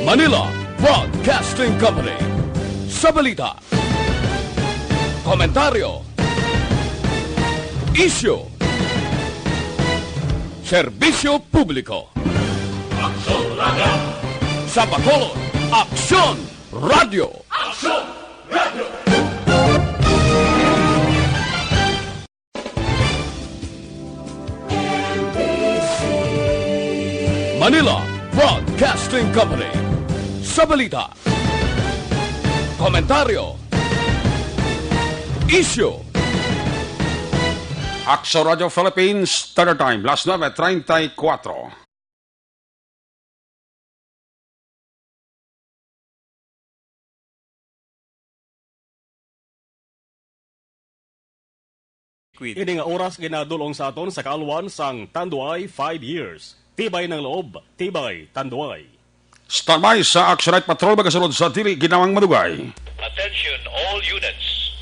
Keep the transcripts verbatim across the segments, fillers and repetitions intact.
Manila Broadcasting Company. Sa balita, komentaryo, isyu, serbisyo publiko. Aksyon Radio. Sa Bacolod, Aksyon Radio. Aksyon Radio. Manila Broadcasting Company. Sa balita, komentaryo, isyu. Aksyon Radio Philippines Standard Time, las nuebe treinta y cuatro. Ini nga oras ginadul-ong sa aton sa kaalwan sang Tanduay Five Years. Tibay ng loob, tibay Tanduay. Standby sa Action Night Patrol, magasunod sa dili ginawang madugay. Attention all units.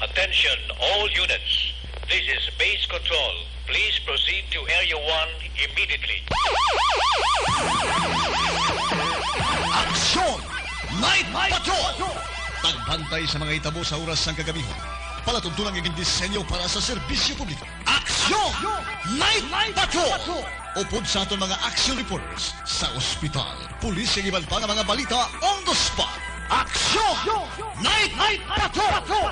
Attention all units. This is base control. Please proceed to Area one immediately. Action Night Patrol! Pagbantay sa mga hitabo sa oras sang kagamihan. Palatuntunan nga gindisenyo para sa serbisyo publiko. Action Night Patrol! Upod sa aton mga action reporters sa ospital, pulis, kag iban pa nga mga balita on the spot. Action Night Patrol!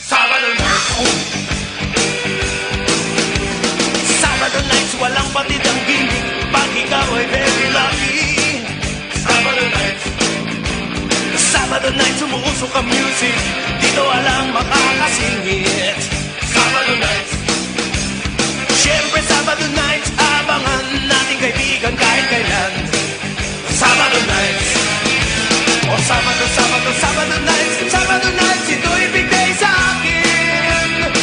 Sabado nights. Sabado nights, walang patid ang gimmick. Pag ikaw ay very lucky. Sabado nights. Sabado nights, umuusok ang music. Dito walang makakasingit. Sabado nights. Siyempre, Sabado nights, abangan natin kaibigan kahit kailan. Sabado nights. O Sabado, Sabado, Sabado nights. Sabado nights, ito'y big day sa akin.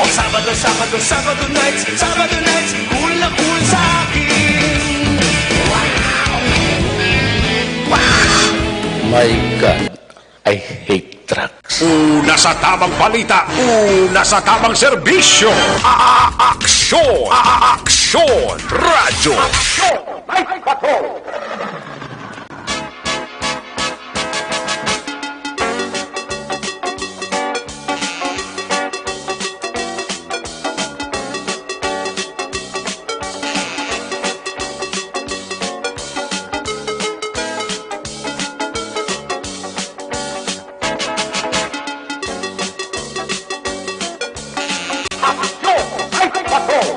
O Sabado, Sabado, Sabado nights. Sabado nights, cool na cool sa akin. Wow! Wow! My God, I hate trucks. Una sa tamang balita, una sa tamang serbisyo. A-, a-, aksyon, a-, a-, aksyon, radyo. Aksyon, Night Patrol. Aksyon! Night Patrol!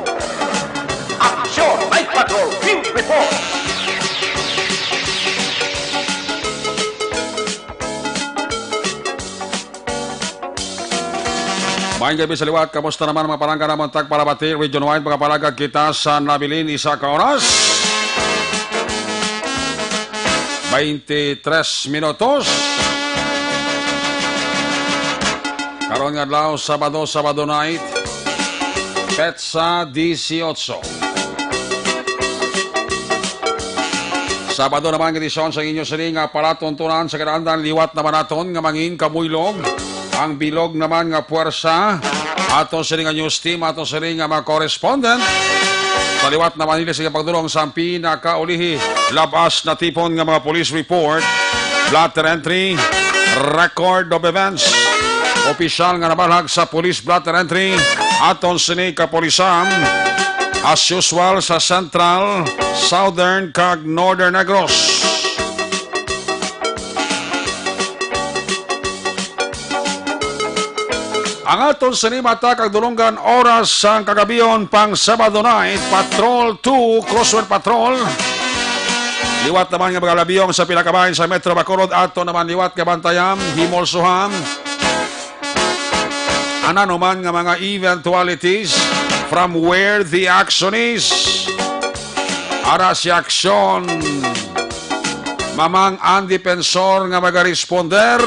Aksyon! Night Patrol! Field Report! Maayong gabi sa liwat. Kamusta naman ang mga palangga namon tagpalabati region-wide? Makapalagad kita sa nabilin isa ka oras, twenty-tres minutos. Karon nga adlaw, Sabado, Sabado night, petsa dieciocho. Sabado naman nga edisyon sa inyo sini nga palatuntunan sa kinaandan. Liwat naman naton nga mangin kabuylog ang bilog naman nga puwersa ato sini nga news team, ato sini nga mga correspondent. Sa liwat naman nila sa pagdulong sa pinakaulihi, labas na tipon nga mga police report, blotter entry, record of events. Opisyal nga nabalhag sa police blotter entry aton sini kapulisan, as usual, sa Central, Southern, kag Northern Negros. Ang aton sini mata kag dulonggan oras sang kagabion pang Sabado night, Patrol two, Crossword Patrol. Liwat naman nga mga labiyong sa pinakabahin sa Metro Bacolod, ato naman liwat nga bantayan, himulsuhan. Ano man nga mga eventualities from where the action is. Ara si aksyon. Mamang ang depensor nga magaresponder.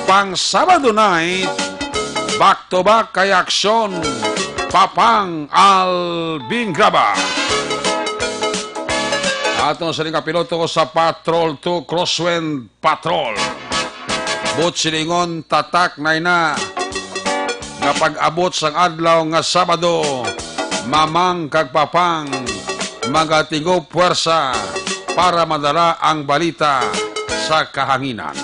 Pang Sabado night, back to back kay aksyon. Papang Alvin Graba. Ato sa nga piloto sa Patrol two Crosswind Patrol. Buot silingon, tatak na ina nga pag-abot sang adlaw nga Sabado, Mamang kag Papang magatigop puwersa para madala ang balita sa kahanginan.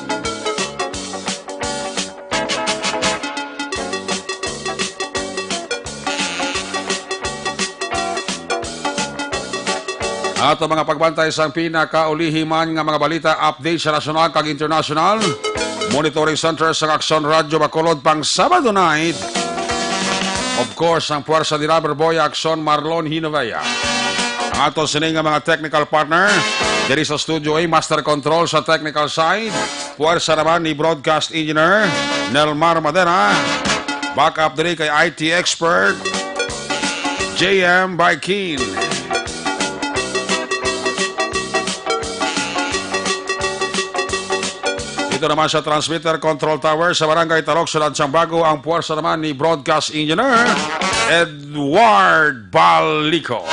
Ato mga pagbantay sang pinakaulihi man nga mga balita, update sa nasyonal kag internasyonal. Monitoring Center sang Aksyon Radyo Bacolod pang Sabado night. Of course, ang puwersa ni Rubber Boy Aksyon Marlon Hinovea. Ang ato sini nga mga technical partner diri sa Studio A, Master Control sa technical side. Puwersa naman ni Broadcast Engineer Nelmar Madera. Backup diri kay I T expert J M Baikin. Dito naman sa transmitter control tower sa Barangay Talok, Sudad sang Bago, ang puwersa naman ni Broadcast Engineer Edward Balico.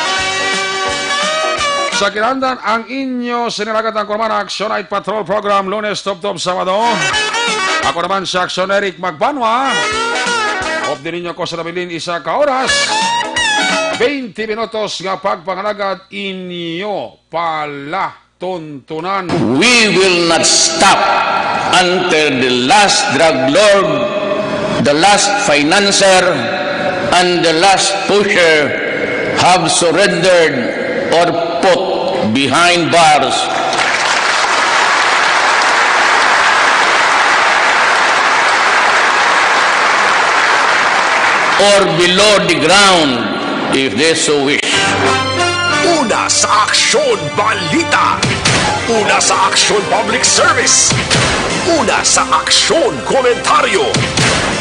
Sa kinahanglan ang inyo sini nga alagad, ang Kurmana Action Night Patrol Program, Lunes tubtob Sabado. Ako naman si Aksyon Eric Magbanwa. Updi ninyo ko sa nabilin isa ka oras. Twenty minutos nga pagpangalagad, inyo palatuntunan. We will not stop until the last drug lord, the last financier, and the last pusher have surrendered or put behind bars or below the ground if they so wish. Una sa Aksyon Balita. Una sa Aksyon Public Service. Una sa Aksyon Komentaryo.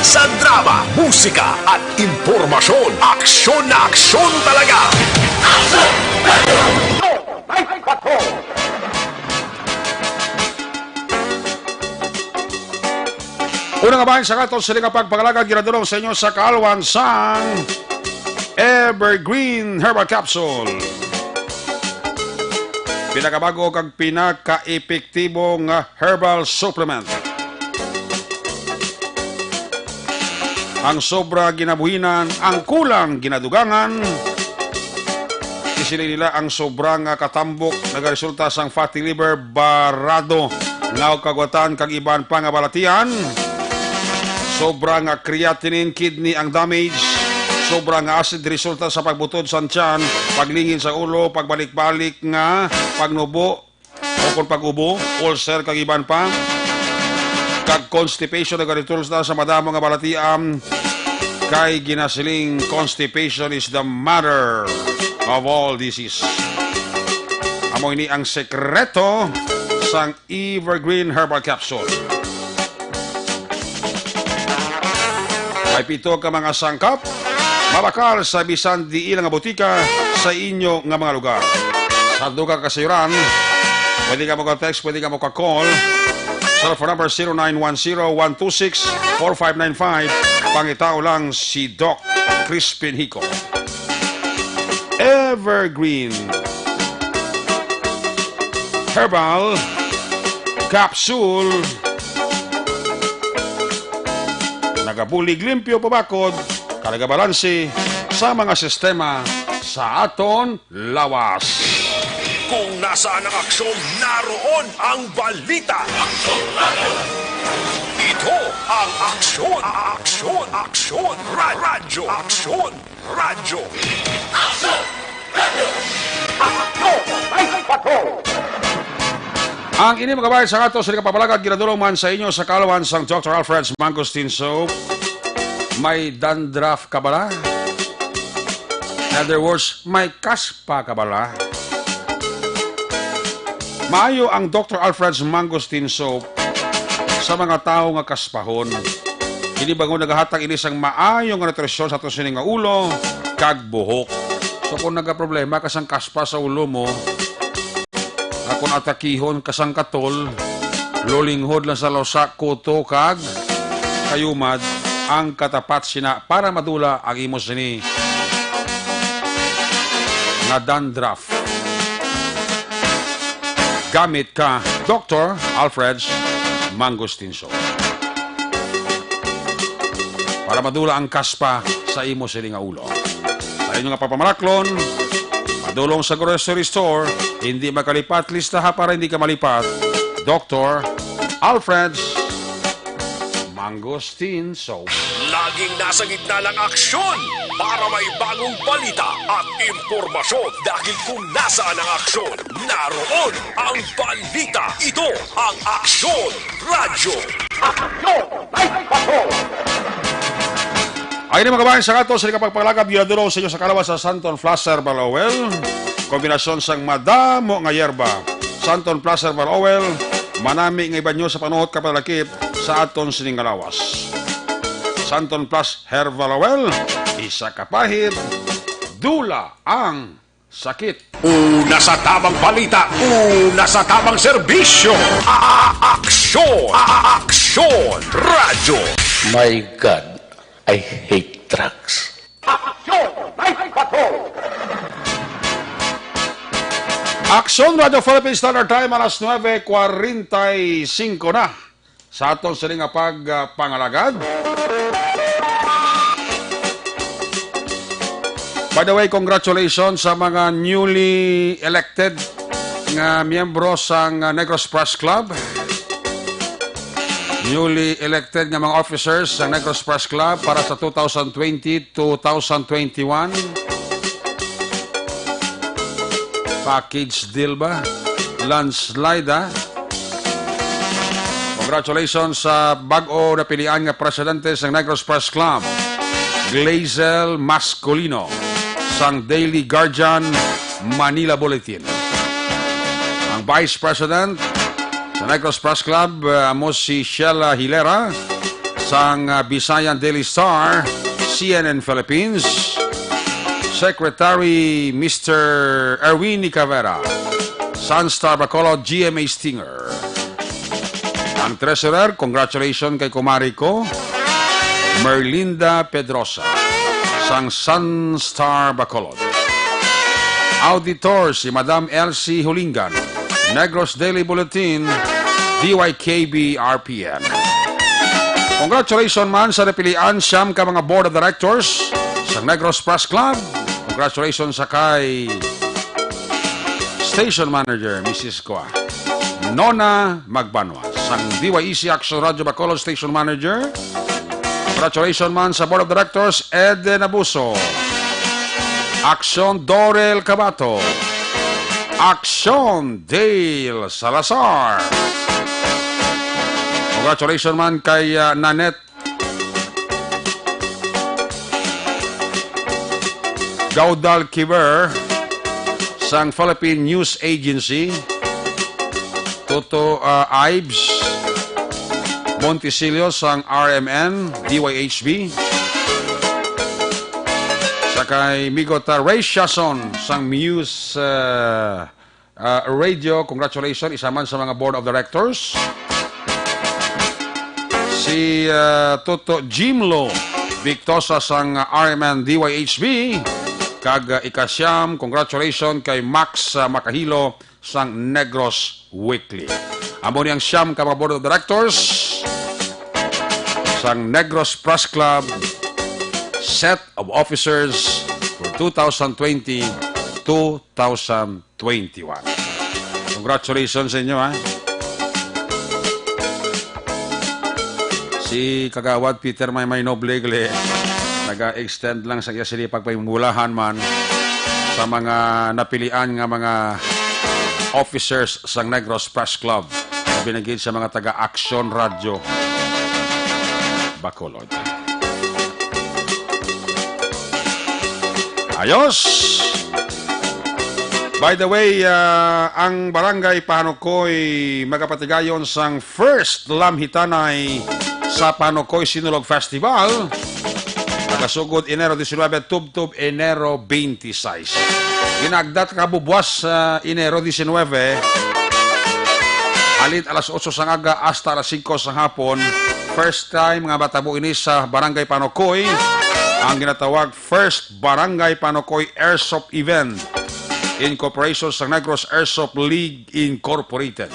Sa drama, musika, at impormasyon, aksyon na aksyon talaga. Aksyon! Aksyon! Night Patrol! Una nga bahin sa aton sini nga pagpangalagad, ginadulong sa inyo sa kaalwan sang Evergreen Herbal Capsule. Pinakabago kag pinakaepektibo nga herbal supplement. Ang sobra ginabuhinan, ang kulang ginadugangan. Isiling nila ang sobra nga katambok nagaresulta sang fatty liver, barado nga kagwatan, kag iban pa nga balatian. Sobra nga creatinine, kidney ang damage. Sobra nga acid resulta sa pagbutod sa tiyan, paglingin sa ulo, pagbalik-balik nga pagnubo, o kon pag-ubo, ulcer, kag iban pa. Kag constipation nagaresulta sa madamo nga balatian, kay ginasiling constipation is the mother of all disease. Amo ini ang sekreto sang Evergreen Herbal Capsule. May pito ka mga sangkap, mabakal sa bisan diin nga butika sa inyo nga mga lugar. Sa dugang kasayuran, pwede ka mo ka-text, pwede ka mo ka-call. Cellphone number zero nine one zero one two six four five nine five. Pangitao lang si Doc Crispin Hico. Evergreen Herbal Capsule. Nagabulig limpyo pabakod, kag nagabalanse sa mga sistema sa aton lawas. Kung nasaan ang aksyon, naroon ang balita. Ito ang Aksyon, Aksyon, Aksyon, Ra-, Radyo Aksyon. Radyo. Aksyon! Radyo! Aksyon! Night Patrol! Ang ini, mga kabayan, sa ato sa kapapalagan, ginadulong man sa inyo sa kaalwan sang Doctor Alfred's Mangosteen Soap. May dandruff ka bala? In other words, may kaspa ka bala? Maayo ang Doktor Alfred's Mangosteen Soap sa mga tawo nga kaspahon. Ini bangod nagahatag ini sang maayo nga nutrisyon sa aton sini nga ulo kag buhok. So kung nagaproblema ka sang kaspa sa ulo mo, akon atakihon ka sang katol, lulinghod lang sa losa, kuto kag kayumad ang katapat sina para madula ang imo sini nga dandruff. Gamit ka, Doktor Alfred's Mangosteen Soap. Para madula ang kaspa sa imo sini nga ulo. Sa inyo nga pagpamaraklon, padulong sa grocery store, hindi makalipat, listaha para hindi ka malipat. Doktor Alfred's Mangosteen Soap. Laging nasa gitna ng aksyon para may bagong balita at impormasyon. Dahil kung nasaan ang aksyon, naroon ang balita. Ito ang Aksyon Radyo. Aksyon Night Patrol! Ay, mga kabayan, sa ato sa kapagpangalagad, ginadulong sa inyo sa kalawas sa Santon Plus Herbal Oil. Kombinasyon sang madamo nga yerba. Santon Plus Herbal Oil, manami nga ibanyo sa panuhot ka panalakip sa aton sining nga lawas. Santon Plus Herbal Oil, isa ka pahid, dula ang sakit. Una sa tamang balita, una sa tamang serbisyo. A-, a-, aksyon, a-, a-, aksyon, radyo. My God, I hate drugs. Aksyon, Night Patrol! Aksyon, Radyo Philippine Standard Time, alas nuebe kwarenta y cinco na. Sa aton sini nga pagpangalagad. By the way, congratulations sa mga newly elected nga miyembro sang, uh, Negros Press Club. Newly elected nga mga officers sang Negros Press Club para sa two thousand twenty, two thousand twenty-one. Package deal ba? Landslide, ah. Congratulations sa bag-o napilian nga presidente sang Negros Press Club, Glazel Mascolino, sang Daily Guardian, Manila Bulletin. Ang Vice President sa Negros Press Club, uh, amo si Sheila Hilera, sang, uh, Visayan Daily Star, C N N Philippines. Secretary Mister Erwin Nicavera, Sunstar Bacolod, G M A Stinger. Ang treasurer, congratulations kay kumari ko, Merlinda Pedrosa, sang Sunstar Bacolod. Auditor, si Madam Elsie Hulingan, Negros Daily Bulletin, D Y K B R P N. Congratulations man sa napilian siyam ka mga board of directors sa Negros Press Club. Congratulations sa kay Station Manager, Missus Kua Nona Magbanwa, sang D Y E C Action Radio Bacolod Station Manager. Congratulations man sa Board of Directors, Eden Abuso, Aksyon Dorel Cabato, Aksyon Dale Salazar. Congratulations man kay, uh, Nanette Gaudal Kiber sang Philippine News Agency, Toto, uh, Ives Monticelio sang R M N, D Y H B, sa kay Migota Ray Siason sang Muse, uh, uh, Radio. Congratulations, isa man sa mga board of directors. Si, uh, Toto Jimlo Victosa sang R M N D Y H B, kag, uh, ikasyam, congratulations kay Max, uh, Makahilo sang Negros Weekly. Amo ni ang siyam ka mga board of directors sang Negros Press Club set of officers for two thousand twenty, two thousand twenty-one. Congratulations sa inyo, ha. Si Kagawad Peter Maymay Noble gali, naga-extend lang sa iya sini pagpahimulahan man sa mga napilian nga mga officers sang Negros Press Club, labi na gid sa mga taga Aksyon Radyo Bacolod. Ayos! By the way, ah, ang Barangay Pahanukoy magapatigayon sang first Lamhitanay sa Pahanukoy Sinulog Festival. Nagasugod Enero diecinuebe, tubtob Enero twenty-six. Ginagdat ka bubuas sa Enero diecinuebe, halin alas otso sang aga hasta alas singko sang hapon. First time nga matabo ini sa Barangay Pahanukoy, ang ginatawag First Barangay Pahanukoy Airsoft Event in cooperation sa Negros Airsoft League Incorporated.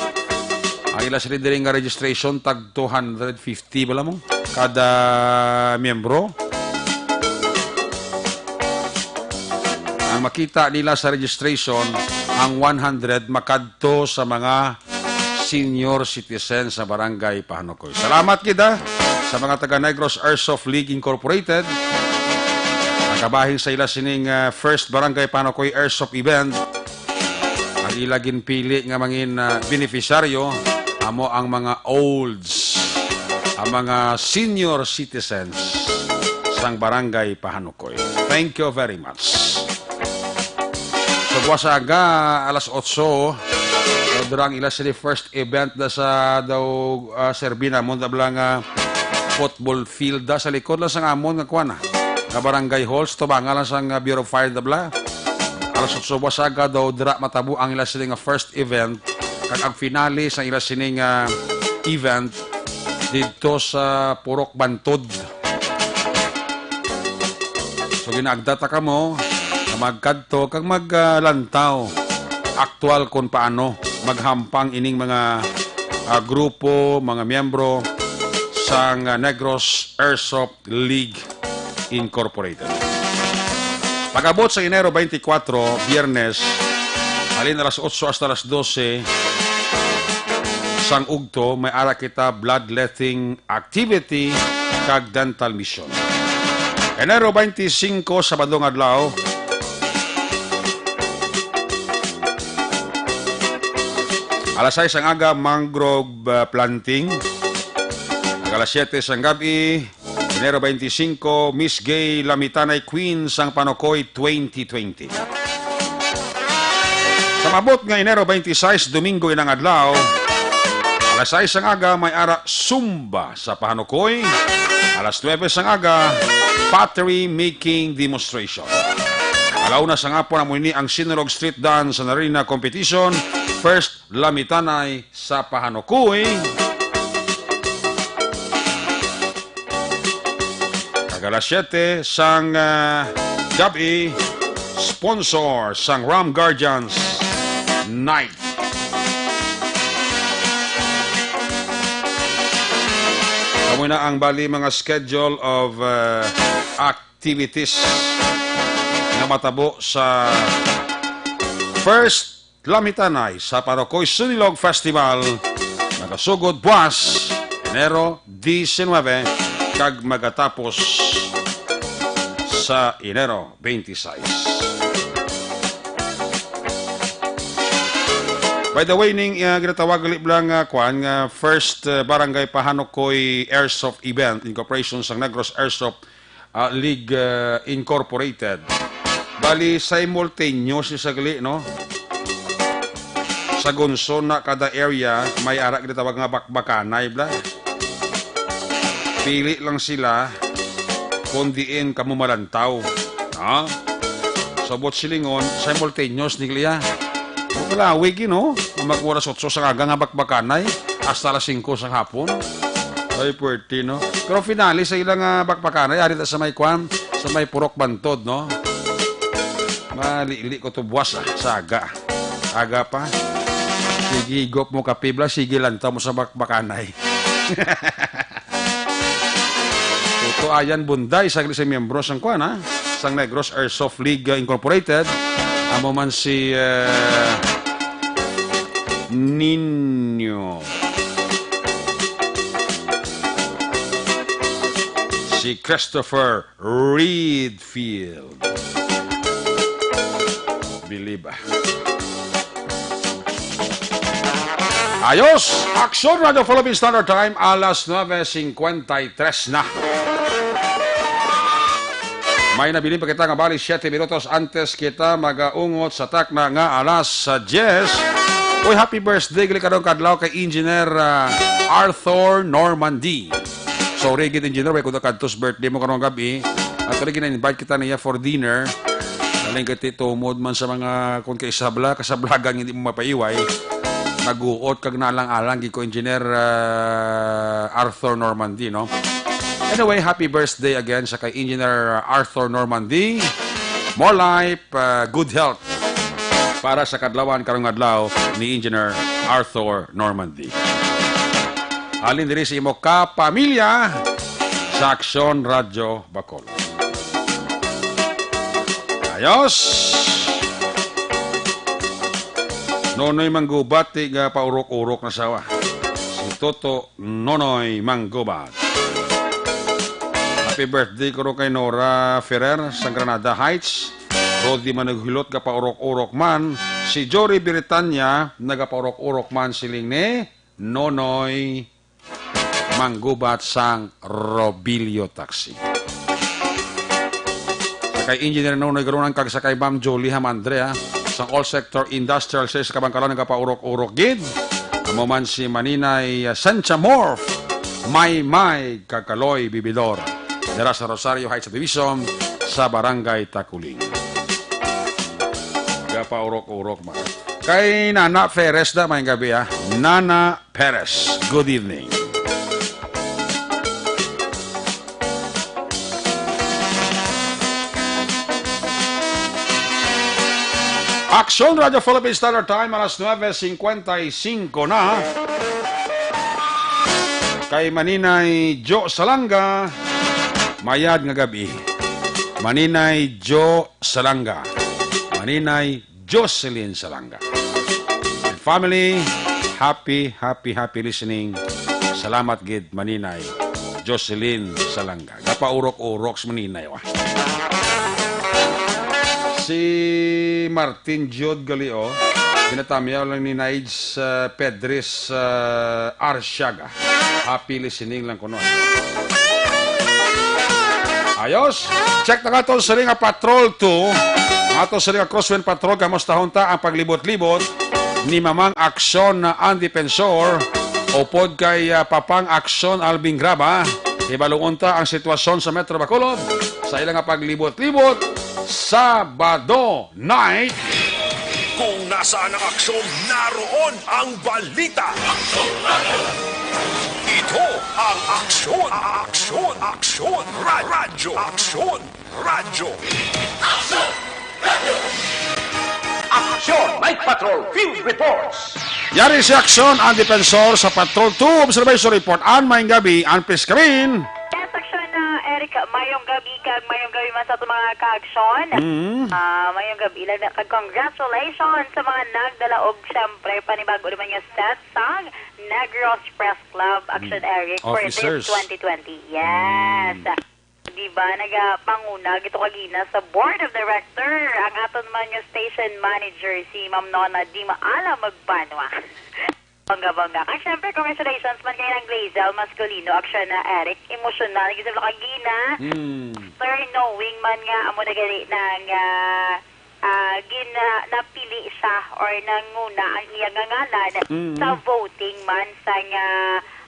Ang ila sila diri nga registration tag two hundred fifty bala mo kada miyembro. Ang makita nila sa registration, ang one hundred makadto sa mga senior citizen sa Barangay Pahanukoy. Salamat gid, ah, sa mga taga Negros Airsoft League Incorporated. Nakabahin sa ila sining, ah, first Barangay Pahanukoy Airsoft Event. Ang ila ginpili nga mangin, ah, beneficiaryo amo ang mga olds, ang mga senior citizens sang Barangay Pahanukoy. Thank you very much. So, buwas aga, alas otso, daw dira ang ila sini first event na sa daw, ah, serbi namon, da bala nga football field da sa likod lang sang amon nga kuan, ah, nga barangay halls, tubangan lang sang, ah, Bureau of Fire, da bala. Alas otso buwas aga daw dira matabo ang ila sini nga first event, kag ang finale sa ila sini nga event didto sa Purok Bantod. So, ginaagda ta kamo nga magkadto kag maglantaw aktual kon paano maghampang ining mga, ah, grupo, mga miyembro sang, ah, Negros Airsoft League Incorporated. Pag-abot sa Enero twenty-four, Biyernes, halin alas otso hasta alas dose sang ugto, may ara kita bloodletting activity kag dental mission. Enero twenty-five, Sabado nga adlaw, alas sais ang aga, mangrove, ah, planting. Ag alas siyete sang gab-i, Enero twenty-five, Miss Gay Lamitanay, Queen sang Pahanukoy twenty twenty. Sa maabot nga Enero twenty-six, Domingo inang adlaw, alas sais sang aga, may ara Zumba sa Pahanukoy. Alas nuebe sang aga, pottery making demonstration. Alauna sang hapon, amo ini ang Sinulog Street Dance and Arena Competition, first Lamitanay sa Pahanukoy. Kag alas siyete sang, ah, gab-i, sponsor sang Ram Guardians Night. Amo na ang bali mga schedule of, ah, activities nga matabo sa first Lamitanay sa Pahanukoy Sinulog Festival, nagasugod buwas Enero diecinuebe kag magatapos sa Enero twenty-six. By the way, ning, ah, ginatawag gali bala nga, kuan, nga first, ah, Barangay Pahanukoy Airsoft Event in cooperation sa Negros Airsoft ah, League, ah, Incorporated. Bali, simultaneous ni sa gali, no? Sa Gonson na kada area, may ara ginatawag nga bakbakanay, bala. Pili lang sila kung diin kamo malantaw. Ha? Sa buot silingon, simultaneous ni gali, ah. Wala, wigi, no? Mag-oras otso sa aga nga bakbakanay, hasta alas singko sa hapon. Ay, puwerte, no? Pero finale sa ilang, ah, bakbakanay, ari ta sa may kwan, sa may Purok Bantod, no? Malili ko to buwas, ah, sa aga. Aga pa. Sige, higop mo kape, bala, sige, lantaw mo sa bakbakanay. Tuto Ayan Bunday, sa sa miyembro sang kwan, ha? Sang Negros Airsoft League, uh, Incorporated. Amo man si, uh, Nino. Si Christopher Redfield. Believe, ah. Ayos! Aksyon, Radyo Philippine Standard Time, alas nuebe cincuenta y tres na. May nabilin pa kita nga bali siyete minutos antes kita magaungot sa takna nga alas diyes. Uy, happy birthday gali karong kadlaw kay Engineer, ah, Arthur Normandy. Sorry gid, Engineer, way ko kadtos birthday mo karong gabi. Actually, gina-invite kita niya for dinner. Galing kay tumod man sa mga, kung kay sabla, kasablagan, hindi mo mapaiway. Naguot kag nalang-alang gid ko, Engineer, ah, Arthur Normandy, no? Anyway, happy birthday again sa kay Engineer Arthur Normandy. More life, ah, good health para sa kadlawan karong adlaw ni Engineer Arthur Normandy. Halin diri sa imo kapamilya sa Aksyon Radyo Bacolod. Ayos! Nonoy Manggubat, ti ga paurok-urok na sawa. Si Toto Nonoy Manggubat. Happy birthday ko ro kay Nora Ferrer sa Granada Heights. Rodi Manughilot, gapaurok-urok man. Si Jory Britanya, nagapaurok-urok man, siling ni Nonoy Manggubat sang Robilio Taxi. Sa kay Engineer Nonoy Garunan kag sa kay Ma'am Julie Hamandre, ah, sang All Sector Industrial Sales Kabangkalan, nagapaurok-urok gid. Amo man si Maninay, ah, Sancha Morph, Maymay kag Kaloy Bibidor. Dira sa Rosario Heights Division, sa Barangay Taculing. Gapaurok-urok man. Kay Nana Perez na, may gabi, ah. Nana Perez, good evening. Aksyon Radio Philippine Standard Time, alas nuebe cincuenta y cinco na. Kay Maninay Jo Salanga, mayad nga gabi. Maninay Jo Salanga. Maninay Jocelyn Salanga. And family, happy, happy, happy listening. Salamat gid, Maninay Jocelyn Salanga. Gapaurok-urok si Maninay, wa. Si Martin Jud Galio, ginatamyaw lang ni Nides, uh, Pedris, uh, Arsiaga. Happy listening lang kuno. Ayos. Check na nga to sa nga Patrol two. Nga to sa nga Crosswind Patrol, kamustahon ta ang paglibot-libot ni Mamang Aksyon na ang Defensor upod kay, ah, Papang Aksyon Alvin Graba. Hibaluon ta ang sitwasyon sa Metro Bacolod sa ila nga paglibot-libot Sabado night. Kung nasaan ang aksyon, naroon ang balita. Ito ang Aksyon, Aksyon, Aksyon, Ra-, Radyo, Aksyon, Radyo. Aksyon Night Patrol Field Reports. Yari si Aksyon ang Defensor sa Patrol two Observation Report. An maayong gabi, an Piskamin. Yes, Aksyon, ah, Eric, maayong gabi kag maayong gabi man sa aton mga kaaksyon. Mm. Ah, maayong gabi lang na kag congratulations sa mga nagdala og, syempre, panibago naman nga set sang Negros Press Club, Aksyon, mm, Eric, for this officers. Twenty twenty. Yes. Mm. Di ba, nagapanguna gito kagina sa Board of Director ang aton man nga station manager, si Ma'am Nona Di Maala Magbanwa. Bongga-bongga. Kag syempre, congratulations man kay Nang Glazel Masculino, Aksyon na Eric. Emosyonal gid sa kagina. Hmm. After knowing man nga amo na gani nang, ah, ah, gin-, ah, napili siya or nanguna ang iya nga ngalan, mm, sa voting man sa nga,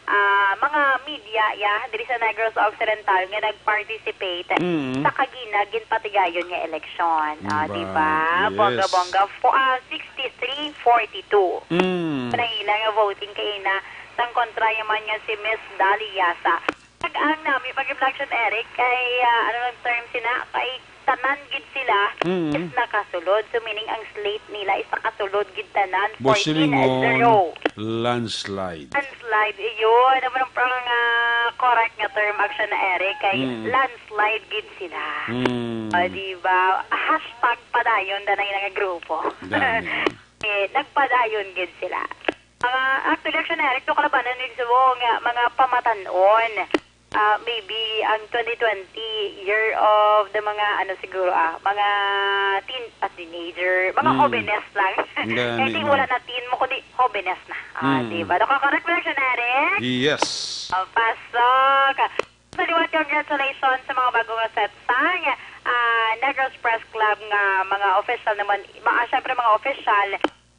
ah, mga media, ya, diri sa Negros Occidental nga nag-participate, mm, sa kagina ginpatigayon nga eleksyon. Ah, di ba? Yes. Bongga-bongga. Fo-, ah, sixty-three forty-two. Mm. Nahila nga voting kay na sang kontra man nga si Miss Dali Yasa. Ang nami pag-reflection, Eric, kay, ah, ano ang term sina? Kay tanan gid sila, mm, is nakasulod. So, meaning, ang slate nila is nakasulod gid tanan, fourteen zero. Landslide. Landslide, iyon. Ano man ang, ah, correct nga term, Aksyon na Eric? Kay, mm, landslide gid sila. Mm. O, di ba? Hashtag padayon na lang ilang grupo. Gani. Eh, nagpadayon gid sila. Mga, actually, Aksyon na Eric, to kalabanan ni Subo nga mga pamatan-on. Ah, maybe ang twenty twenty, year of the mga, ano siguro, ah, mga teen, ah, teenager, mga, mm, hobenes lang. Gani, I think no. Wala na teen mo, kundi hobenes na. Ah, mm, di ba? Nakakorek mo lang siya, Eric? Yes. Ah, pasok. Sa liwat, congratulations sa mga bago nga set sang ah, Negros Press Club nga mga official naman, mga, syempre, mga official,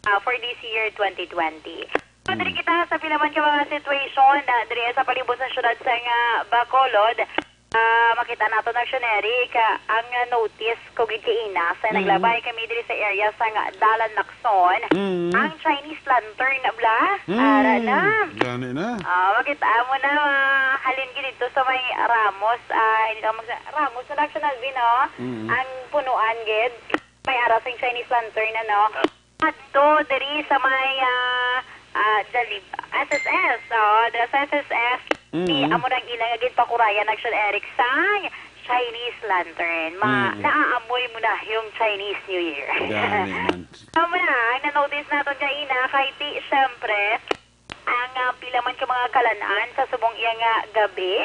ah, for this year, twenty twenty. So, diri kita sa pila man ka mga situation na diri sa palibot sa syudad sa nga Bacolod. Ah, makita nato na, Action Eric, ah, ang, ah, notice ko gid kaina sa Mm. naglabay kami diri sa area sa nga Dalan Lacson. Mm. Ang Chinese lantern na bla, Mm. ara na. Gani na. Ah, makita mo na, ah, halin gid dito sa may Ramos, ah, hindi ka mag-, Ramos na, Action Alvin, no? Mm. Ang punuan gid. May ara sing Chinese lantern na, no? Adto diri sa may, ah, ah, Jalib-, S S S, oh, dira sa S S S, Mm. di amo nang ilang nga ginpakurayan, Action Eric, sang Chinese lantern. Ma-, Mm. naaamoy mo na yung Chinese New Year. Gani man. Amo na, ang na-notice naton kaina, kay ti, syempre, ang, ah, pila man ka mga kalan-an sa subong iya nga gabi.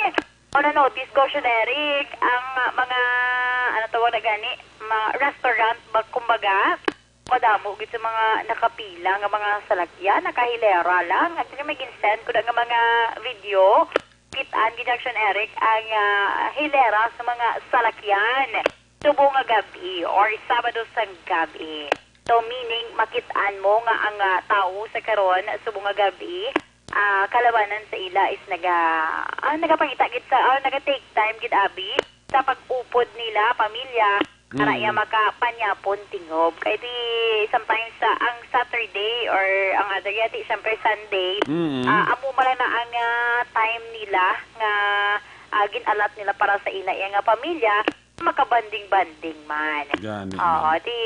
O na-notice ko, Action Eric, ang, ah, mga, ano tawag na gani, mga restaurant, ba, kumbaga, kadamo gid sa mga nakapila nga mga salakyan, nakahilera lang. Actually, may gin-send ko na nga mga video. Kit-an gid, Action Eric, ang, ah, hilera sa mga salakyan subong nga gab-i or Sabado sang gab-i. So, meaning, makit-an mo nga ang, ah, tawo sa karon subong nga gab-i, ah, kalabanan sa ila is naga-, ah, nagapangita gid sa, ah, naga-take time gid, abi, sa pag-upod nila, pamilya, para Mm. iya makapanyapon tingob. Kay di, sometimes, sa, ang Saturday or ang other yati, syempre Sunday, Mm. ah, amo man lang na ang, ah, time nila nga, ah, gin-allot nila para sa ila iya nga pamilya, makabanding-banding man. Gani Oo, man. Di,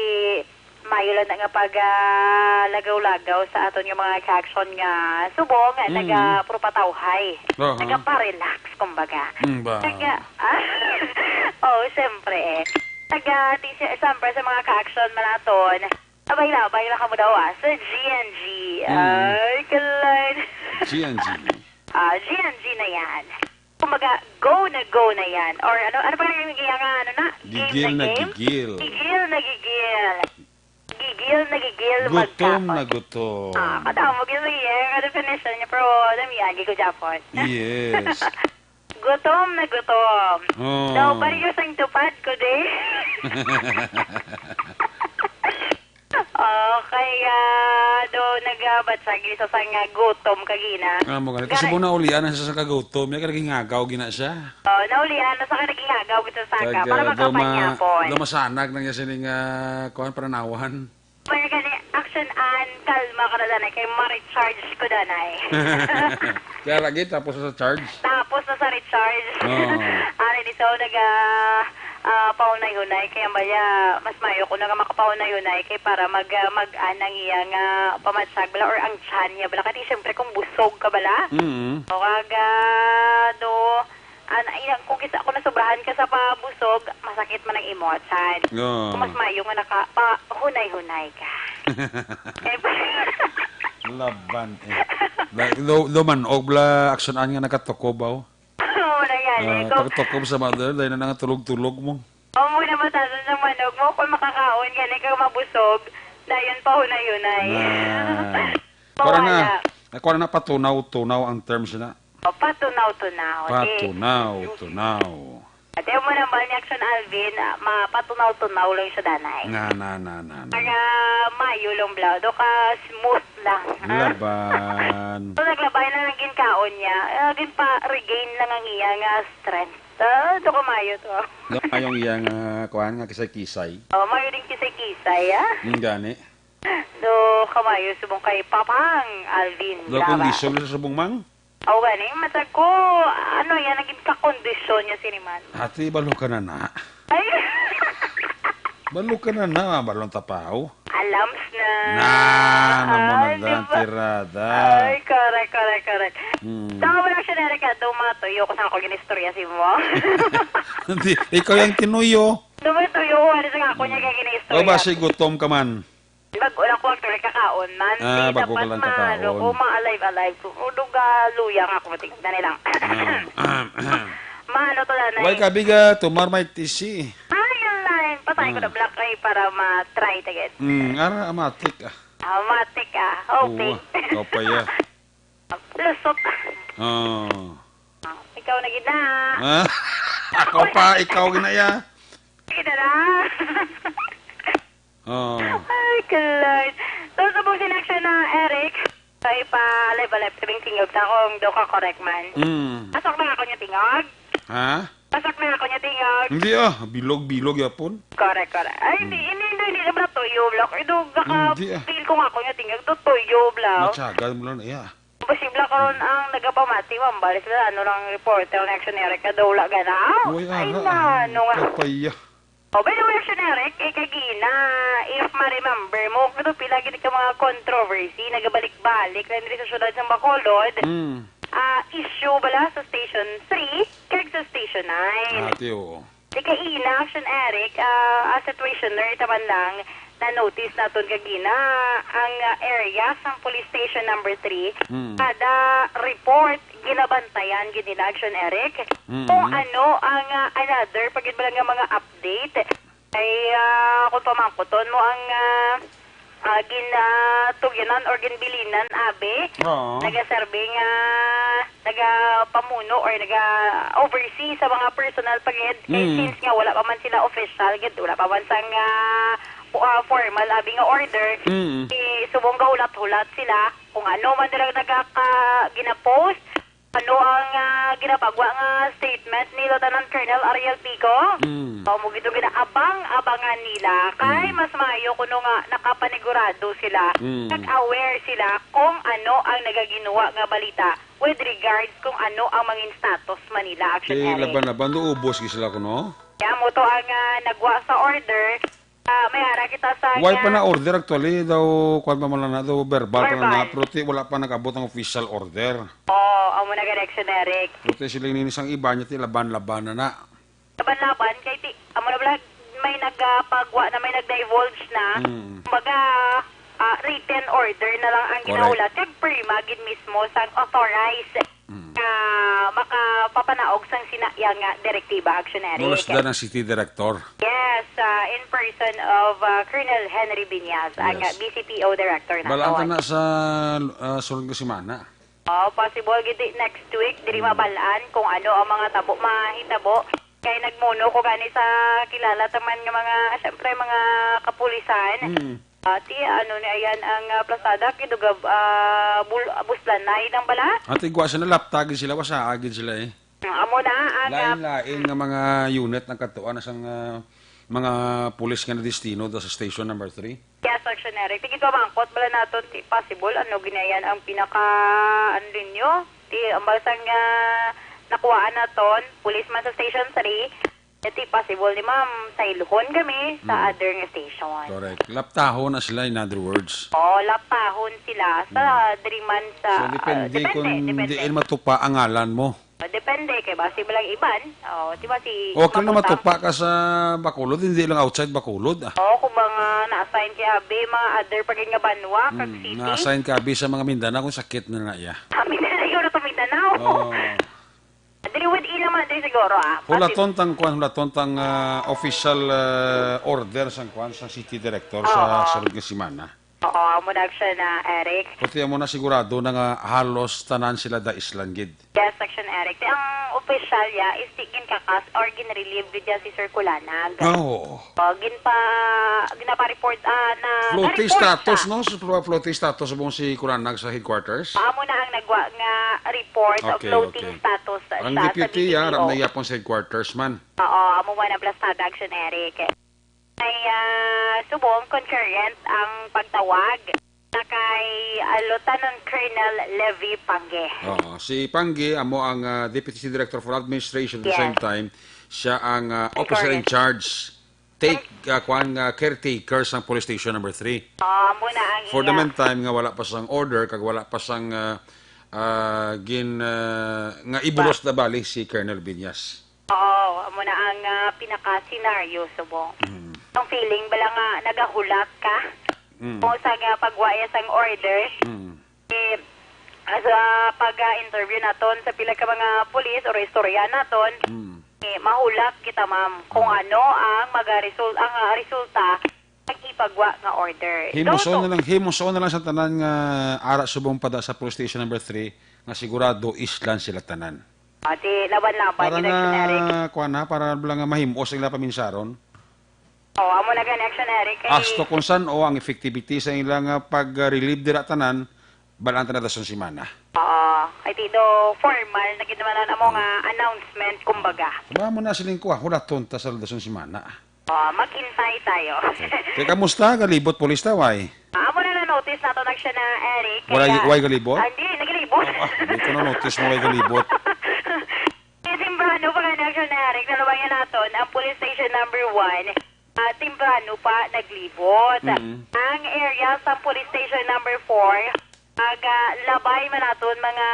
mayo lang na nga pag, ah, lagaw-lagaw sa aton nga mga ka-action nga subong, Mm. naga-, puro patawhay. Aha. Nagapa-relax, kumbaga. Mm, ba? Naga-, ah, oh, syempre. Naga-, di, sy-, syempre, sa mga ka-action man naton, labay-labay na kamo daw, ah, sa G N G. Mm. Ay, kalan. G N G. Ah, G N G na yan. Kumbaga, go na go na yan. Or ano, ano pa yung, yung, ano na? Game Gigil na na game? gigil. Gigil na gigil. Gigil na gigil, Gutom magkapon. na gutom. Ah, katawag yun, sige, ang definition niya, pero alam yan, di ko japon. Yes. Gutom na gutom. Oh. Daw, pariyo sang tupad ko, di. Okay, ah, do, nagabat sa gisa sa nga gutom kagina. Ah, mo ganito. Gara- Subong naulian na siya sa kagutom. May nagingagaw gina siya. Oh, naulian na sa kanagingagaw gid sa saka Kag, para ah, daw ma-, makapanyapon. daw masanag na niya sining, ah, kuwan, pananawan. Kaya gani, Action Ann, kalma ka na, danay, kay ma-recharge ko, danay. Kaya lagi, tapos sa charge. Tapos na sa recharge. Oo. Ari, di so, naga, ah, pahunay-hunay, kaya bala, mas mayo ko na nga makapahunay-hunay, kay para mag, ah, mag-an ang iya nga pamatsag bala, or ang tiyan niya bala. Kasi, syempre, kung busog ka bala, Mm. o kaga, do, An-, ina, kung kisa, kung nasobrahan ka sa pabusog, masakit man ang imo nga tiyan. Oo. Kung mas mayo nga naka-, pa-, hunay-hunay ka. Eh, Laban, eh. La-, lo-, lo man, og bla, Action Ann nga nakatukob, aw. Oo, na yan, eh. Ah, Kung pagtukob sa mother, dahil na nga tulog-tulog mo. Oo, mo na matasan sa manog mo. Kung makakaon ka na, ikaw mabusog, dayon pa hunay-hunay. Na. Mawala. Kuwara na, kuwara na patunaw-tunaw ang terms na. O, patunaw-tunaw. Di, Patunaw-tunaw. Ate, mo nang bal ni Action Alvin, ah, mapatunaw-tunaw lang siya, danay. Na, na, na, na, na. Para mayo lang bla. Do ka smooth lang, ha? Laban. So, naglabay na lang ginkaon niya. Ah, ginpa-regain lang ang iya nga strength. Ah, do ka mayo to. Do kayong iya nga, kuwan nga, kisay-kisay. Oh, mayo din kisay-kisay, ah. Mm, gani. Do ka mayo subong kay Papang Alvin Do Lara. Kondisyon sa subong, mang? Aw gani, matag ko, ano yan, naging kakondisyon niya sini man. Ate, balo ka na na. Ay! Balo ka na na, balong tapaw. Alams na. Na, na mo Ay, na di ba? Tirada. Ay, correct, correct, correct. Hmm. Tama mo lang siya, Erica, daw mga tuyo ko sa ako ginistorya si mo. Hindi, ikaw yung tinuyo. Daw mga tuyo ko, ano sa ako niya kaya ginistorya. O ba, si gutom ka man? Bago lang ko actually kakaon man. Ah, Di bago ka dapat lang maano kakaon. Ko, ma-alive-alive ko. O, duga, luya nga ako, matingnan nila. Ah, ah, ah. Maano to, nanay? Why ka biga, tumar may tisi? Ay, yun lang. Patay ko Ah. na black eye para ma-try again. Hmm, ara, amatik, ah. Amatik, ah. Hoping. Oo, ikaw pa, ya. Lusot. Oh. Ah, ikaw na gid na. Ah, ako pa, ikaw ginaya. Kita Ah. Ay, God. So, subong sina Action na, Eric, kay pa live, live, tingog ta kung do ka correct man. Mm. Pasok na ako niya tingog? Ha? Pasok na ako niya tingog? Hindi ah, bilog-bilog yapon. Correct, correct. Ay, hindi, hindi, hindi, hindi naman tuyo, Blak. Ido, Hindi ah. feel ko nga ako niya tingog, do tuyo, Blak. Matyagan mo lang, iya. Posible karon ang nagapamati, ma'am, balik sila, ano lang, reporter ng Action Eric, na daw wala ganaw. Uy, Ay, ara, na, ah, ano nga. Kapaya. Oh, by the way, Action Eric, eh, kagina, if ma-remember mo, kung pila gid ka mga controversy, nagabalik-balik na diri sa syudad sa Bacolod, Mm. ah, issue bala sa Station three, kag sa Station nine. Ate, oo. Di kay ina, Action Eric, ah, as situationer, taman lang, na-notice naton kagina, ang, ah, area sang Police Station number three, Mm. kada report, ginabantayan gid nila, Action Eric, Mm. kung ano ang, ah, another pa gid bala nga mga update. Ay, ah, kung pamangkuton mo ang, ah, ah, gin, ah, tugyanan or ginbilinan, abi, Oo. nagaserve nga, nagapamuno or naga-oversee sa mga personal pa gid. Kay Mm. since nga wala pa man sila official gid, wala pa man sang, ah, fo-, ah, formal, abi, nga order, Mm. eh, subong gahulat-hulat sila kung ano man nila nagaka-, gina-post, ano ang, ah, ginapagwa nga statement ni Lieutenant Colonel Ariel Pico? Mm. O, mo gito ginaabang-abangan nila. Kay Mm. mas maayo kuno nga nakapanigurado sila, Mm. nag-aware sila kung ano ang nagaginwa nga balita with regards kung ano ang mangin status man nila, Action Kay Eric. laban-laban, do ubos gid sila kuno. Kaya mo to ang, ah, nagwa sa order, ah, may ara kita sa Why pa nga na order actually? Daw, kwan pa man lang na, daw verbal pa lang na. Verbal. Pero ti, wala pa nag-abot ang official order. Oo, amo na gani, Action Eric. Pero ti, siling nini sang iba niya, ti laban-laban na na. Laban-laban, kay ti, amo na bala, may nagapagwa na, may nag-divulge na. Mm. Kumbaga, ah, written order na lang ang Correct. ginahulat. Kag pirma gid mismo sang authorized Mm. nga makapapanaog sang sina iya nga direktiba, Action Eric. Mulusdan ang city director. Yes, ah, in person of, ah, Colonel Henry Binyas, ang, Yes. ah, B C P O director Balaan naton. ta na sa, ah, sunod nga semana. Oh, possible gid di next week, diri Mm. mabalaan kung ano ang mga tabo mahitabo. Kay nagmuno ko gani sa kilala taman nga mga, syempre, mga kapulisan. Mm. Ati, ano ni ayan ang, ah, plasada, kidugab, ah, bul-, buslanay nang bala? Ati, gwa sila, lapta gid sila, wasa gid sila eh. Amo na ang, ah, Lain-lain nga mga unit nagkatuan na sang, ah, mga pulis nga nadestino do sa station number three. Yes, Action Eric. Tigid pamangkot bala naton, ti possible, ano ginayan ang pinaka, ano ninyo? Ti, ang bala sang, ah, nakuhaan naton, pulis man sa Station three, Iti possible ni ma'am, saylhon kami sa Mm. other nga station. Correct. Laptahon na sila, in other words. Oo, laptahon sila sa Mm. diri man sa, So, ah, depende depende, kung depende. diin matupa ang ngalan mo. Depende kay basi ba lang iban. Oh, di ba si Okay lang Makuta? matupa ka sa Bacolod, hindi lang outside Bacolod, ah. Oo, kung mga na-assign kay abi, mga other pa gid nga banwa, kag Mm, city. na-assign ka abi sa mga Mindanao, kung sakit na na iya. Kami na siguro sa Mindanao. Oo. Diri within naman, diri siguro, ah. Hulaton tang kuan, hulaton tang, ah, official, ah, order sang kuan, sa city director sa Oo. sunod nga semana. Oo, amo na siya na, Eric. Pati amo na sigurado na nga halos tanan sila da-islan gid. Yes, Action Eric. Ti ang opisyal ya is di ginkakas or ginrelieve gid ya si Sir Kulanag. Ah, oo. O, ginpa-, ginapa-report, ah, na, Floating na-report status, siya. no? Sa flo-, floating status subong si Kulanag sa headquarters? Amo na ang nagwa nga report of Okay, floating okay. status Ang siya sa deputy, B P P O. ah, ram na yapon sa headquarters man. Oo, amo man ang plastada, Action Eric. Kay, ah, subong concurrent ang pagtawag na kay, ah, Lieutenant Colonel Levy Pangge. Oo, si Pangge amo ang, ah, Deputy Director for Administration at the Yes. same time, siya ang, ah, officer in Correct. charge. Take, ah, kuan nga caretaker sang Police Station number three. Ah, amo na ang For the iya. meantime, nga wala pa sang order, kag wala pa sang, ah, ah, gin, ah, nga ibulos Ba- na bali si Colonel Viñas. Oo, amo na ang, ah, pinaka-senaryo, subong. Mm. Ang feeling bala nga nagahulat ka Mm. kung sa nga pagwaya sang order, Mm. eh, sa pag-interview naton sa pila ka mga pulis or istorya naton, Mm. eh, mahulat kita, ma'am, kung Mm. ano ang magaresult-, ang, ah, resulta sa ipagwa nga order. Himuson Though, na lang, himuson na lang sa tanan nga ara subong pada sa police station number three nga sigurado islan sila tanan. Ah, di laban-laban, Para nga, Dictionary. kuwan na, para lang nga mahimos ang ila paminsaron. Oh, amo na gani, Action Eric. Kay Hasta kung san-o ang effectivity sa ilang, ah, pag-relieve dira tanan, balaan ta na dason semana. Oo. Kay ti do formal na gid naman ang amo nga announcement, kumbaga. Kaya mo na siling ko, ah, hulaton ta sa dason semana. Oh, maghintay tayo. Te, kamusta? Galibot, pulis ta, way? Ah, amo na na-notice nato na siya na, Eric. Wala, kaya, way galibot? Ah, hindi, nagalibot. Ah, ah, hindi ko na-notice mo way galibot. Kaya simbahan, no, pag-, Action Eric, naluwayan naton ang police station number one. Ah, temprano pa naglibot. Mm. Ang area sa police station number four, aga labay man naton mga,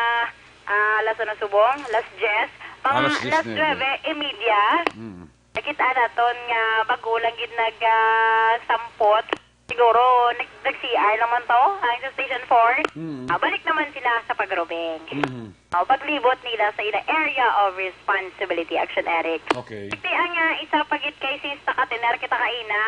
ah, alas ano subong, alas diyes, mga alas diyes nuebe. Alas nuebe y media. Mm. Nakita naton nga bago lang gid nag, ah, sampot. Siguro nag, nag-C R lang man to, ang sa Station four. Mm. Ah, balik naman sila sa pagrubing. Mm. Oh, paglibot nila sa ila area of responsibility, Action Eric. Okay. Iti ang, ah, isa pa gid kay since nakatener kita kaina,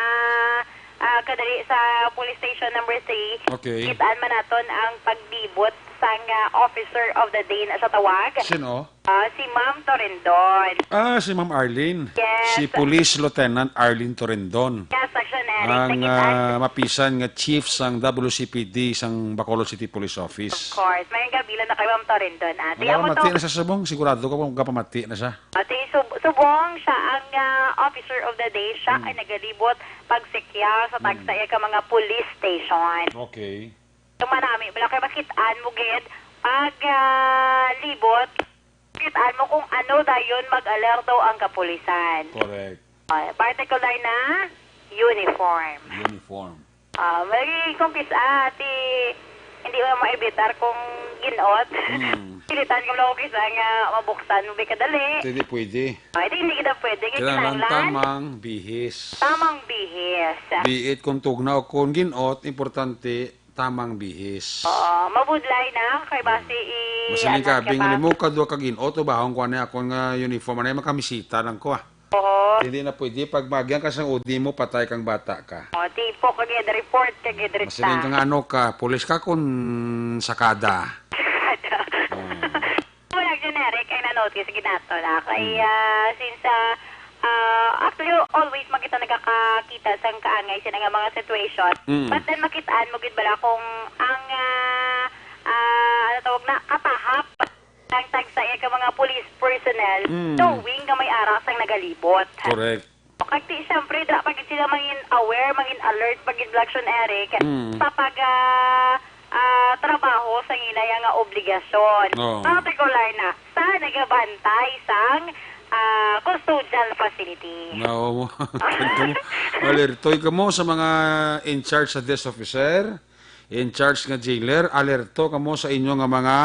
ah, kadali sa police station number three, okay, kitaan man naton ang paglibot sang, ah, officer of the day na sa tawag. Sino? Ah, si Ma'am Torendon. Ah, si Ma'am Arlene. Yes. Si Police Lieutenant Arlene Torendon. Yes, Action Eric. Ang, ah, mapisan nga chief sang W C P D sang Bacolod City Police Office. Of course. Mayong gabi lang na kay Ma'am Torendon, ah. Ti, amo to. Nagapamati na siya subong? Sigurado ka kung nagapamati na siya? Ah, ti, sub-, subong siya ang, ah, officer of the day. Siya, hmm, ay nagalibot pagsikya sa, hmm, tagsa iya ka mga police station. Okay. Yung manami, bala kay makitaan mo gid pag, ah, libot, kitaan mo kung ano dayon mag-alerto ang kapulisan. Correct. Ah, particular na uniform. Uniform. Ah, may kung kis-, ah, ti, hindi mo maibitar kung ginot. Mm. Pilitan ko lang kisa nga mabuksan mo, bi kadali. Hindi pwede. Ah, hindi, hindi kita pwede. Kaya kinahanglan kinahanglan tamang bihis. Tamang bihis. Biit kung tugnaw, kung ginot, importante, tamang bihis. Oo, mabudlay na, kay basi i-, masiling ano ka, ka bing pa. Limo ka, duha ka ginot, o bahong kuha na akon nga uniform, anay makamisita lang ko, ah. Oo. Hindi na pwede, pag magyan ka sang udi mo, patay kang bata ka. O, tipo ka gid, report ka gid, Rita. Masiling ka nga, ano ka, pulis ka kung sakada. Sakada. Oo. Wala, generic, ay na-notice gid nato na. Kay, hmm, ah, since, ah, ah, actually, always man kita nagakakita sang kaangay sina nga mga situation. Mm. But then, makitaan mo gid bala kung ang, ah, ah, ano tawag na, katahap ang tagsa iya ka mga police personnel, mm, knowing nga may ara sang nagalibot. Correct. Kag ti, siyempre, dira pa gid sila mangin aware, mangin alert pa gid, Blackson Eric, mm, sa pag, ah, ah, trabaho sa ila nga obligasyon. Oo. Particular na sa nagabantay sang, ah, custodial facility. Oo. Alertoy kamo sa mga in charge sa desk officer, in charge nga jailer, alerto kamo sa inyo nga mga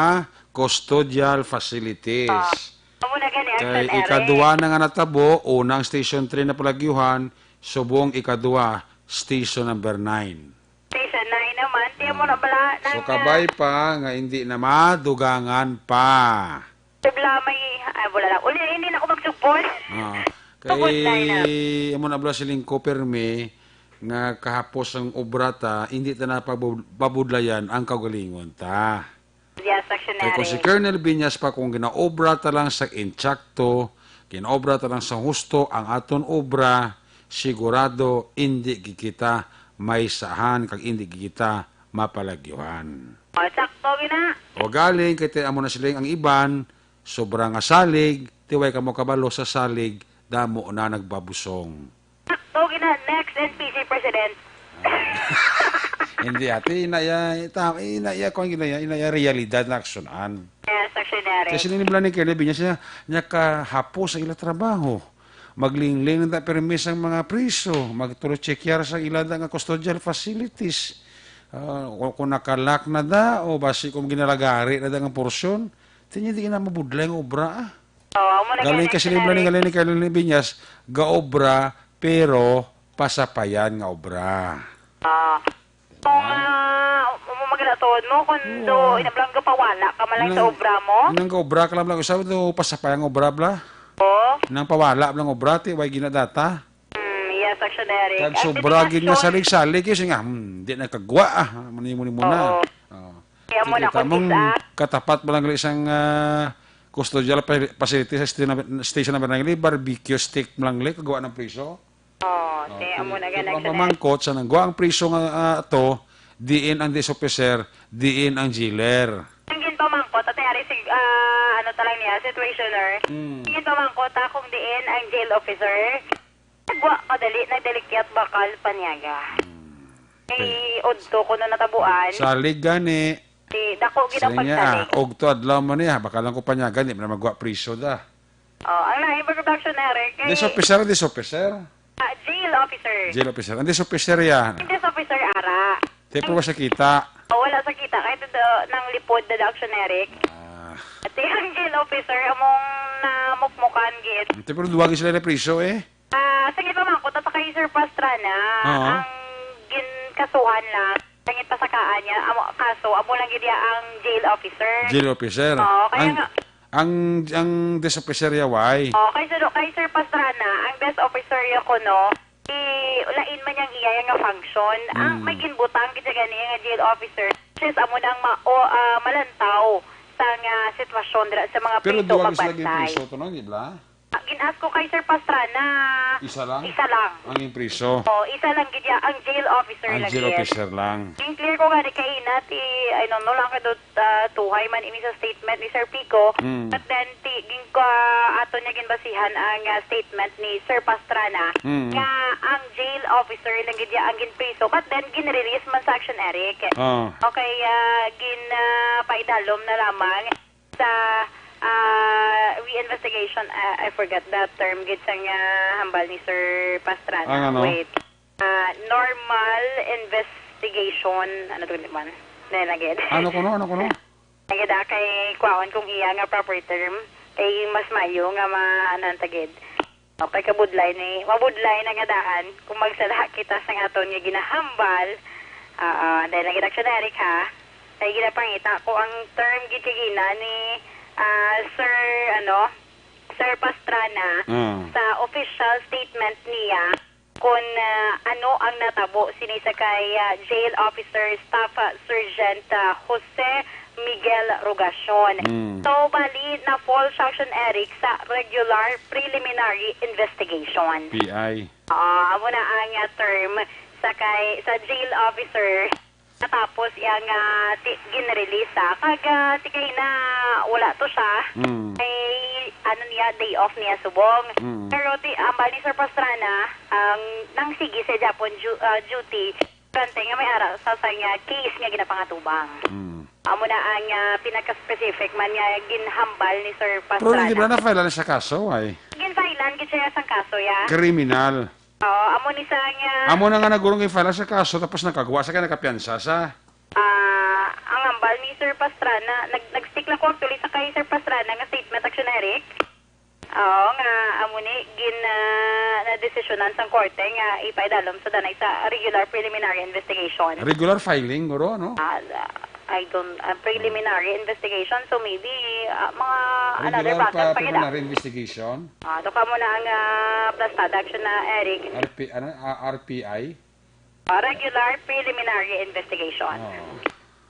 custodial facilities. Ah. Amo na gani, kay Action Eric. Ikadua na nga natabo, unang station three na palagyuhan, subong ikadua, station number nine. Station nine naman, ti amo na bala nang, so, kabay pa nga hindi na madugangan pa. Bala may, ay, wala lang. Uli, hindi na ako magsugpon. Ah, kay, amo na bala siling ko, permi, nga kahapos ang obra ta, hindi ta na pabud-, pabudlayan ang kaugalingon ta. Yes, Action Eric. Kay kung si Colonel Viñas pa, kung ginaobra ta lang sa insakto, ginaobra ta lang sa husto ang aton obra, sigurado indi gid kita maisahan kag indi gid kita mapalagyuhan. O, sakto gina. O galing, kay ti amo na siling ang iban, sobra nga salig, ti way kamo kabalo sa salig, damo na nagbabusong. Sakto gina, next N P C president. Hindi, ate, ina ya, ita, ina ya, kung ina ya, ina ya, realidad na aksyonan. Yes, Action Eric. Kasi nini bala ni Kenneth Viñas, niya, niya kahapos ang ila trabaho. Maglingling na permi sang mga priso, magtulo-chequear sa ila nga custodial facilities. Ah, kung, kung nakalak na da, o basi kung ginalagari na da nga porsyon, ti niya di na mabudlay ang obra, ah. Oo, amo na galing gani, kasi ni Action Eric. Galing ni Colonel Viñas, gaobra, pero pasapayan nga obra. Ah. Kung, ah, amo man gid ang tuod mo, kung do, inablang gapawala ka man lang sa obra mo? Nang gaobra ka lang, lang, sabi do, pasapayan nga obra, bla? Oo. Nang pawala lang obra, ti, way ginadata. Mm, yes, Action Eric. Kag sobra gid nga salig-salig, kasi nga, hmm, di na kagwa, ah. Mani mo, ni mo na. Oo. Oo. Kaya mo na, kita mong kung isa, katapat mo lang gali sang, ah, custodial pa-, facility sa station number, station number nine, barbecue stick mo lang gali, kagwa ng priso. Oo. Okay, amo na ang gani ang pamangkot sa nanggwa ang priso nga, ah, ato, diin ang desk officer, diin ang jailer. Ang ginpamangkot, ate, ari sig-, ah, ano ta lang niya, situationer. Hmm. Ang ginpamangkot, ah, kung diin ang jail officer. Nagwa ka dali, nagdalikyat bakal paniaga. Hmm. Kay udto kuno natabuan. Salig gani. Si dako gid ang pagsalig. Ugto adlaw man niya, baka lang ko panyagan, di man na magwa priso da. Oh, ang lain production, Eric, kay desk officer, desk officer. Ah, jail officer. Jail officer. Ang desk officer ya. Ang desk officer, ara. Di pa sa kita. Oh, wala sa kita. Kay do, nang lipod na production, Eric. Ah. At ang jail officer, among namukmukan gid. Di pero duwagi sila na priso eh. Ah, sa ginpamangkot, at kay Sir Pastrana, Oo. ang ginkasuhan lang, sa ginpasakaan niya, amo, kaso, amo lang gid iya ang jail officer. Jail officer. Oo, kaya Ang, nga ang, ang desk officer ya, why? Oo, kay Sir, kay Sir Pastrana, ang desk officer ya kuno, i-, lain man yang iya nga function. Ang Mm. may ginbutang gid siya gani nga jail officer, which is amo nang ma-, o, ah, malantaw sa nga sitwasyon dira sa mga Pero priso duwag sila magpantay. Ginpriso to, no, di ba? Gin-ask ko kay Sir Pastrana. Isa lang? Isa lang. Ang impriso? Oh, isa lang gid ya, ang jail officer Ang lang jail gid. Officer lang. Gin-clear ko gani kay ina, ti, I don't know lang kay do, ah, tuhay man ini sa statement ni Sir Pico. Mm. But then, ti, gin ko, ah, ato niya ginbasihan ang, ah, statement ni Sir Pastrana Mm. nga ang jail officer lang gid ya ang ginpriso. But then, gin-release man sa Action Eric. Ah. Okay, ah, gin, ah, paidalom na lamang sa, ah, re-investigation, ah, I forgot the term gid sang, ah, hambal ni Sir Pastrana. Ang ano? Wait. Ah, normal investigation. Ano to man? Dahil na gid. Ano kuno? Ano kuno? Nagid, ah, kay kwaon kung iya nga proper term. Kay mas mayo nga ma-, ano, ang tagid. Mapay kabudlay ni, mabudlay na nga daan kung magsala kita sa aton nga ginahambal. Ah, ah, dahil naging action, Eric, ha? Kay ginapangita ko ang term gid kagina ni, ah, Sir, ano, Sir Pastrana Ah. sa official statement niya kung, ah, ano ang natabo sini sa kay, ah, jail officer staff, ah, Sergeant, ah, Jose Miguel Rogacion. Mm. So, bali, na-fall siya, Action Eric, sa regular preliminary investigation. P I. Ah, amo na ang, ah, term sa kay, sa jail officer. Katapos iya nga ti-, gin-release, ah. Kag, ah, ti kay na wala to siya. Mm. Kay, ano niya, day off niya subong. Mm. Pero ti, ang bali, Sir Pastrana, ang nang sige sa Japon ju-, ah, duty, kante nga may ara sa, sa nga case nga ginapangatubang. Mm. Amo na ang, ah, pinaka-specific man nga ginhambal ni Sir Pero Pastrana. Hindi ba na-file na siya kaso, ay? Gin-filean gid siya sang kaso, ya. Kriminal. Oo, amo ni sa nga Amo na nga nagurong i-file sa kaso, tapos nakagwa sa kay nakapiyansa sa. Ah, ang hambal ni Sir Pastrana, nag-, nag-stick lang ko actually sa kay Sir Pastrana nga statement, Action Eric. Oo, nga amo ni gin, ah, nadesisyonan sang korte nga ipaidalom sa danay sa regular preliminary investigation. Regular filing, guro, no? Ah, I don't, ah, preliminary investigation, so maybe, ah, mga another Regular process pa, pa gid, ah. Preliminary investigation? Ah, to kamo na ang, ah, plastada action na, Eric. R P, ano, ah, R P I? Ah, regular preliminary investigation. Oo.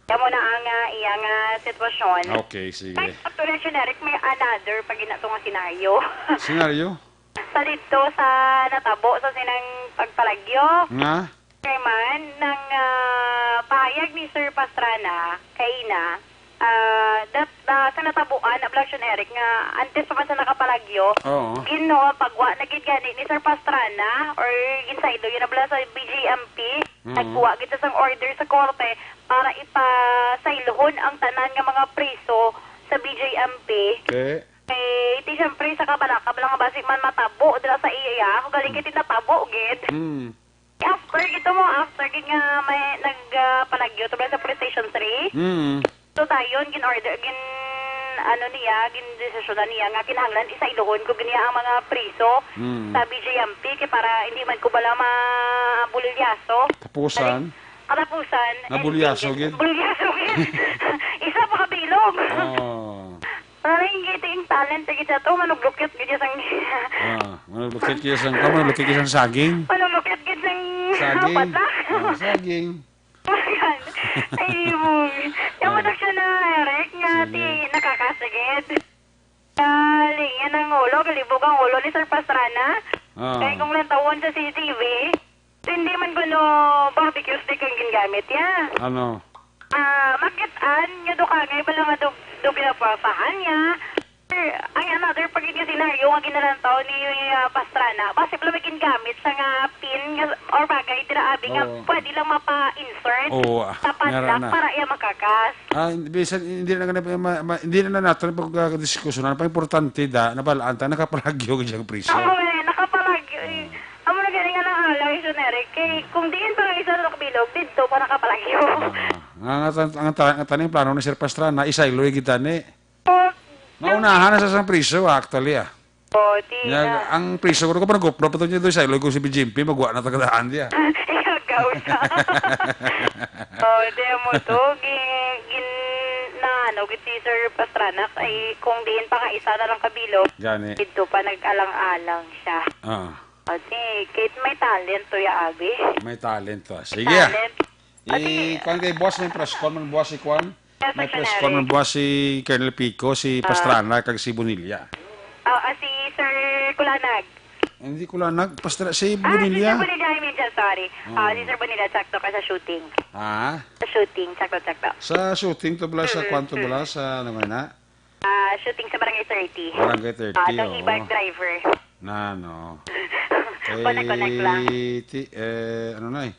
Kamo na ang, ah, iyang, ah, sitwasyon. Okay, sige. Kay actually, action, Eric, may another pa gid na to nga senaryo. Senaryo? Sa didto sa natabo sa sinang pagpalagyo. Nga? Kay man, nang, ah, pahayag ni Sir Pastrana, kay ina, ah, dat-, ah, sa natabuan, Ablacion Eric, nga antes pa man sa nakapalagyo, Oo. gin-, no, pagwa na gid gani ni Sir Pastrana, or ginsaylo yun na bala sa B J M P, Mm. nagkuha gid sa sang order sa korte para ipasaylohon ang tanan nga mga priso sa B J M P. Okay. Eh, ti, siyempre, sa kabalaka, bala nga basi man matabo dira sa iya, ako galing kay ti natabo gid. Mm. After gito mo, after gid nga may nag, ah, palagyo to sa Police Station three. Mm. So, dayon, gin-order, gin-, ano niya, gindesisyonan niya nga kinahanglan isaylohon ko gid niya ang mga priso Mm. sa B J M P kay para hindi man ko bala mabulilyaso. Tapusan? Katapusan, Nabulyaso ending gid. Bulyaso gid. Isa pa kabilog. Oh. Parang gid ang talent gid sa to, manuglukit gid sang Ah, manuglukit gid sang, ka, manuglukit gid sang saging. Manuglukit gid sang Saging. Patlak. Ah, saging. Ay, mo. Yung Ah. production na, Eric, nga Sige. ti nakakasigid. Galing yan ang ulo, galibog ang ulo ni Sir Pastrana. Ah. Kay kung lantawon sa C C T V, hindi man kuno barbecue stick ang gingamit niya. Ano? Ah, makit-an nga dukangay bala nga dug-, dug ginapasahan niya. Ang another pa gid nga senaryo nga ginalantaw ni, ah, Pastrana, basi bala may gingamit sa nga pin nga, or bagay dira abi nga Oo. pwede lang mapa-insert Oo, ah, sa padlock nga ra na. para iya makakas. Ah, hindi, bisan, hindi na, ma-, ma-, hindi na nato pagdiskusyonan. Pa importante da, nabalaan ta, nakapalagyo gid ang priso. Oo, eh, nakapalagyo, eh. Amo na gani nga nang alay, Sir Eric. Kay kung diin pa nga isa sa kabilog, didto pa nakapalagyo. Ah, nga, nga, nga, nga, nga, nga, plano ni Sir Pastrana, isayloy gid tani. Oh, Maunahan na sa sang priso, actually, ah. Oh, di Nga, na. ang priso ko, ko pa nagupno pa to niya doon sa ilog ko si B J M P, magwa na tagadaan diya. Iyagaw siya. Oh, di mo to, gin, gin, na, ano, gid si Sir Pastrana, ay, kung diin pa nga isa na lang kabilog, Gani. dito pa nag-alang-alang siya. Ah. Oh, di, Kate, may talent to ya, abi. May talent to. May Sige, ah. talent. I, Ati, kwan kay boss, may press con man boss si kwan. Yes, May Sir press con man Eric. boss si Colonel Pico, si Ah. Pastrana, kag si Bonilla. Ah, ah, si Sir Kulanag. Hindi Kulanag, Pastra-, si Ah, si Bonilla. Sir Bonilla, I mean, sorry. Ah, Oh. si Sir Bonilla, sakto ka sa shooting. Ha? Sa shooting, sakto, sakto. Sa shooting to bala, sa Mm, kwan to mm. bala, sa ano nga na? Ah, shooting sa Barangay thirty. Barangay thirty, Ah, itong oo. e-bike driver. Na, no. Connect-connect lang. Eh, ti-, eh, ano na eh.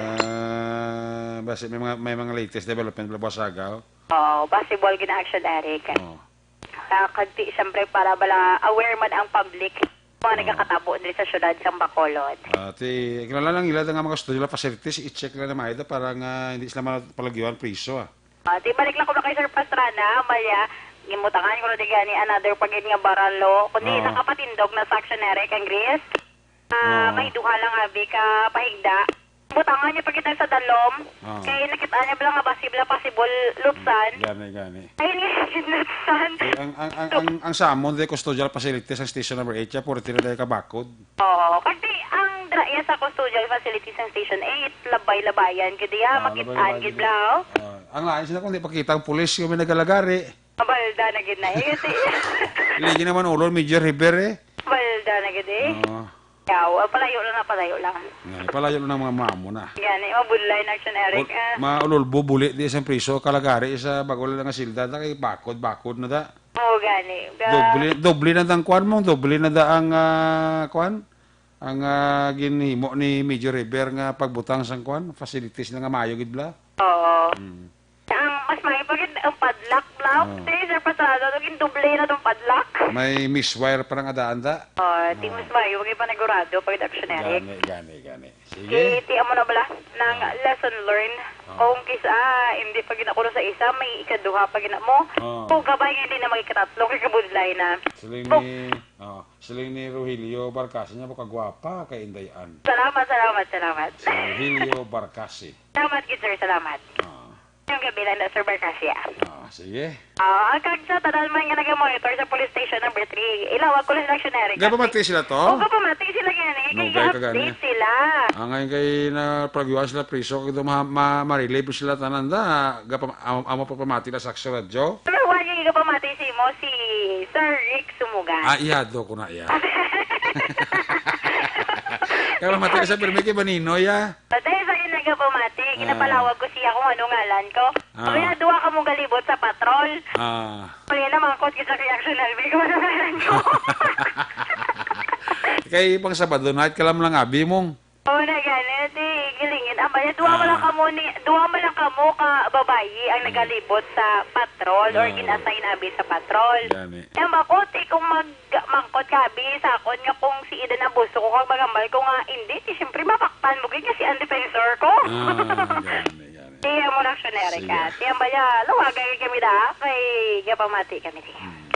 Ah, basi may mga, may mga latest development, Boss Agaw? Oo, possible gina action, Eric. Oo. Ah, kag ti, siyempre, para bala aware man ang public, mga Oo. nagakatabo diri sa syudad sang Bacolod. Ah, ti, kilala lang ila nga mga studio facilities, i-check lang na maayo para nga hindi sila mapalagyuan priso, ah. Ah, ti, balik lang ko ba kay Sir Pastrana, Maya, gimutangan ko na di gani another pagid nga baralo, kundi Oo. nakapatindog na sa action, Eric, ang Gris. Ah, Oo. may duha lang abi ka pahigda. Butangan niya pa kita sa dalom. Oo. Kay nakita niya bala nga possible, possible lupsan. Gani, gani. Ay, ni lupsan. Eh, ang, ang, ang, ang, ang sa amon, the custodial facilities, ang station number eight, siya, puro tira dahil kabakod. Oo. Kasi ang dra-, iya sa custodial facilities ang station eight, labay-labayan gid iya, Ah, makit-an labay-labayan gid gid. bala, oh. Ah, ang lain sila kung di pakita ang pulis, yung may nagalagari. Mabalda na gid na, eh, kasi Ligi naman ulo, Major River, eh. Balda na gid, eh. Oo. Yaw, ah, palayo lang na, palayo lang. Nga, palayo lang ang mga mamo na. Gani, mabudlay na action, Eric, Ul-, ah. Maululbo, buli, di isang priso, kalagari, isa bago lang nga silda, na kay bakod, bakod na da. Oo, gani. Ga- Doble, doble na da ang kwan mo, doble na da ang, ah, kwan? Ang, ah, ginhimo ni Major River nga pagbutang sang kwan, facilities na nga maayo gid bala. Oo. Mm. Ang mas maayo pa gid ang padlock, bala. Oo. Di, Sir Pastrana, naging doble na tong padlock. May miswire pa nga daan da. Oh, di Oo. mas maayo, maging panigurado pag action, Eric. Gani, gani, gani. Sige. Iti amo na bala ng Oo. lesson learned. Oo. Kung kisa, hindi pa gina kuno sa isa, may ikaduha pa gina mo. Oo. Kung gabay nga hindi na magikatatlo, kay kabudlay na. Siling Kung ni, oh, siling ni Rogelio Barcasi niya, baka gwapa kay Inday Ann. Salamat, salamat, salamat. Si Rogelio Barcasi. Salamat, gid, sir. Salamat. Ah. Yung gabi lang na, Sir Barcasia. Ah, sige. Ah, kag sa tanan man nga naga-monitor sa police station number three, ilawag ko lang sila, Action Eric. Gapamati sila to? O, gapamati sila gani. Kay Lugay ka gani. update sila. Ah, ngayon kay na pragyuan sila priso, kag ma-, ma-, ma-relieve sila tanan da. Gapam-, am-, amo pa pamati na sa Action Radyo. Pero wala yung gapamati si mo, si Sir Rick Sumugan. Ah, iya, do ko na iya. Kaya mamati ka sa pirmi kay Baninoy, ah. Patay sa inyo nga pamati, Ah. ginapalawag ko siya kung ano ngalan ko. Ah. Kaya duha ka mong galibot sa patrol. Ah. Kaya naman ko sa reaction, Alvin, kung ano ngalan ko. Kay pang Sabado night ka lang lang abi mong. Oo, na gani, di, gilingin. Ang baya, duha mo lang Ah. kamo ni, duha mo lang kamo ka babayi ang Hmm. nagalibot sa patrol or Ah. gin-assign abi sa patrol. Gani. Ang bakot, eh, kung mag-, mangkot ka abi sa akon nga kung si Eden ang busto ko, kag magambal ko nga, hindi, di, siyempre, mapakpan mo gid nga si ang defensor ko. Ah, gani, gani. Di, amo na, Action Eric, Sige. ah. Di, ang baya, luwagay kami da, kay gapamati kami, di. Hmm.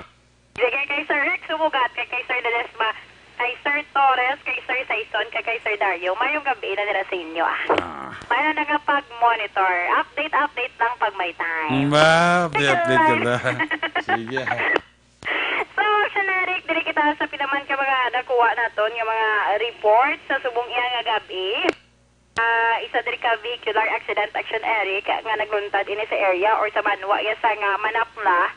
Sige, kay Sir Rick Sumugat, kay, kay Sir Ledesma, kay Sir Torres, kay Sir Saison, kay, kay Sir Dario. Mayong gabi na nila sa inyo, ah. Ah. Mayroon na nga pag-monitor. Update, update lang pag may time. Ba, update, update ka na. Sige. So, Action Eric, diri kita sa pinaman ka mga nakuha naton nga mga report sa subong iya nga gabi. Ah, isa diri ka vehicular accident, Action Eric, nga nagluntad ini sa area or sa banwa iya sa nga Manapla.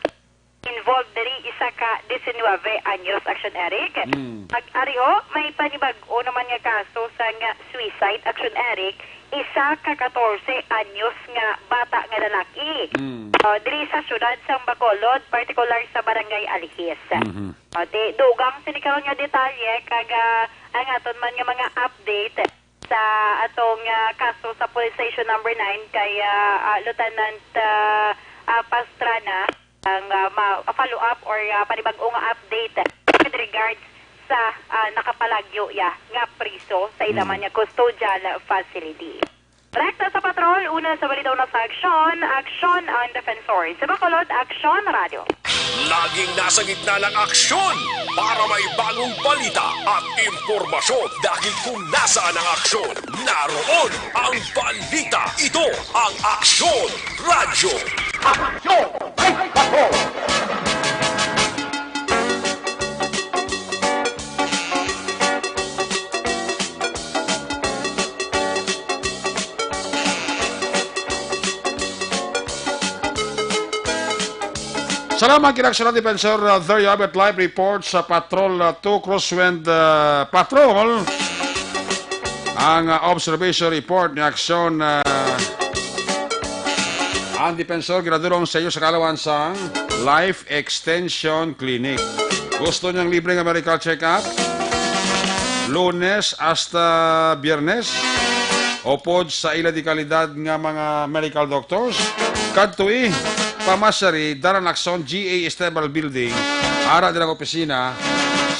Involved diri isa ka diecinueve anyos, Action Eric. Mm. Ag-, ari, o, may panibag-o naman nga kaso sang suicide, Action Eric, isa ka katorse anyos nga bata nga lalaki. Mm. O, diri sa siyudad sang Bacolod, partikular sa Barangay Alihis. Mhm. O, ti, dugang sini karon nga detalye, kag, ah, ang aton man nga mga update sa atong, ah, kaso sa Police Station Number Nine kay, ah, ah, Lieutenant, ah, ah, Pastrana ang, ah, ma-, follow up or, ah, panibag-o nga update with regards sa, ah, nakapalagyo ya nga priso sa ila Mm. man nga custodial facility. Rekta sa patrol, una sa balita, una sa aksyon, Aksyon ang Defensor. Sa Bacolod, Aksyon Radio. Laging nasa gitna ng aksyon para may bagong balita at impormasyon. Dahil kung nasaan ang aksyon, naroon ang balita. Ito ang Aksyon Radyo. Aksyon! Ay, ako! Salamat, kinaksyon, Defensor. Uh, there you have it, live report sa Patrol, uh, two, Crosswind, uh, Patrol. Ang, uh, observation report ni Aksyon, uh, ang Defensor, ginadurong sa iyo sa kaalawan sang Life Extension Clinic. Gusto niyang libre nga medical check-up? Lunes hasta Biyernes, upod sa ila di kalidad nga mga medical doctors, kadtoi pa Masari, Dalan Lacson, G A Esteban Building, ara dira ang opisina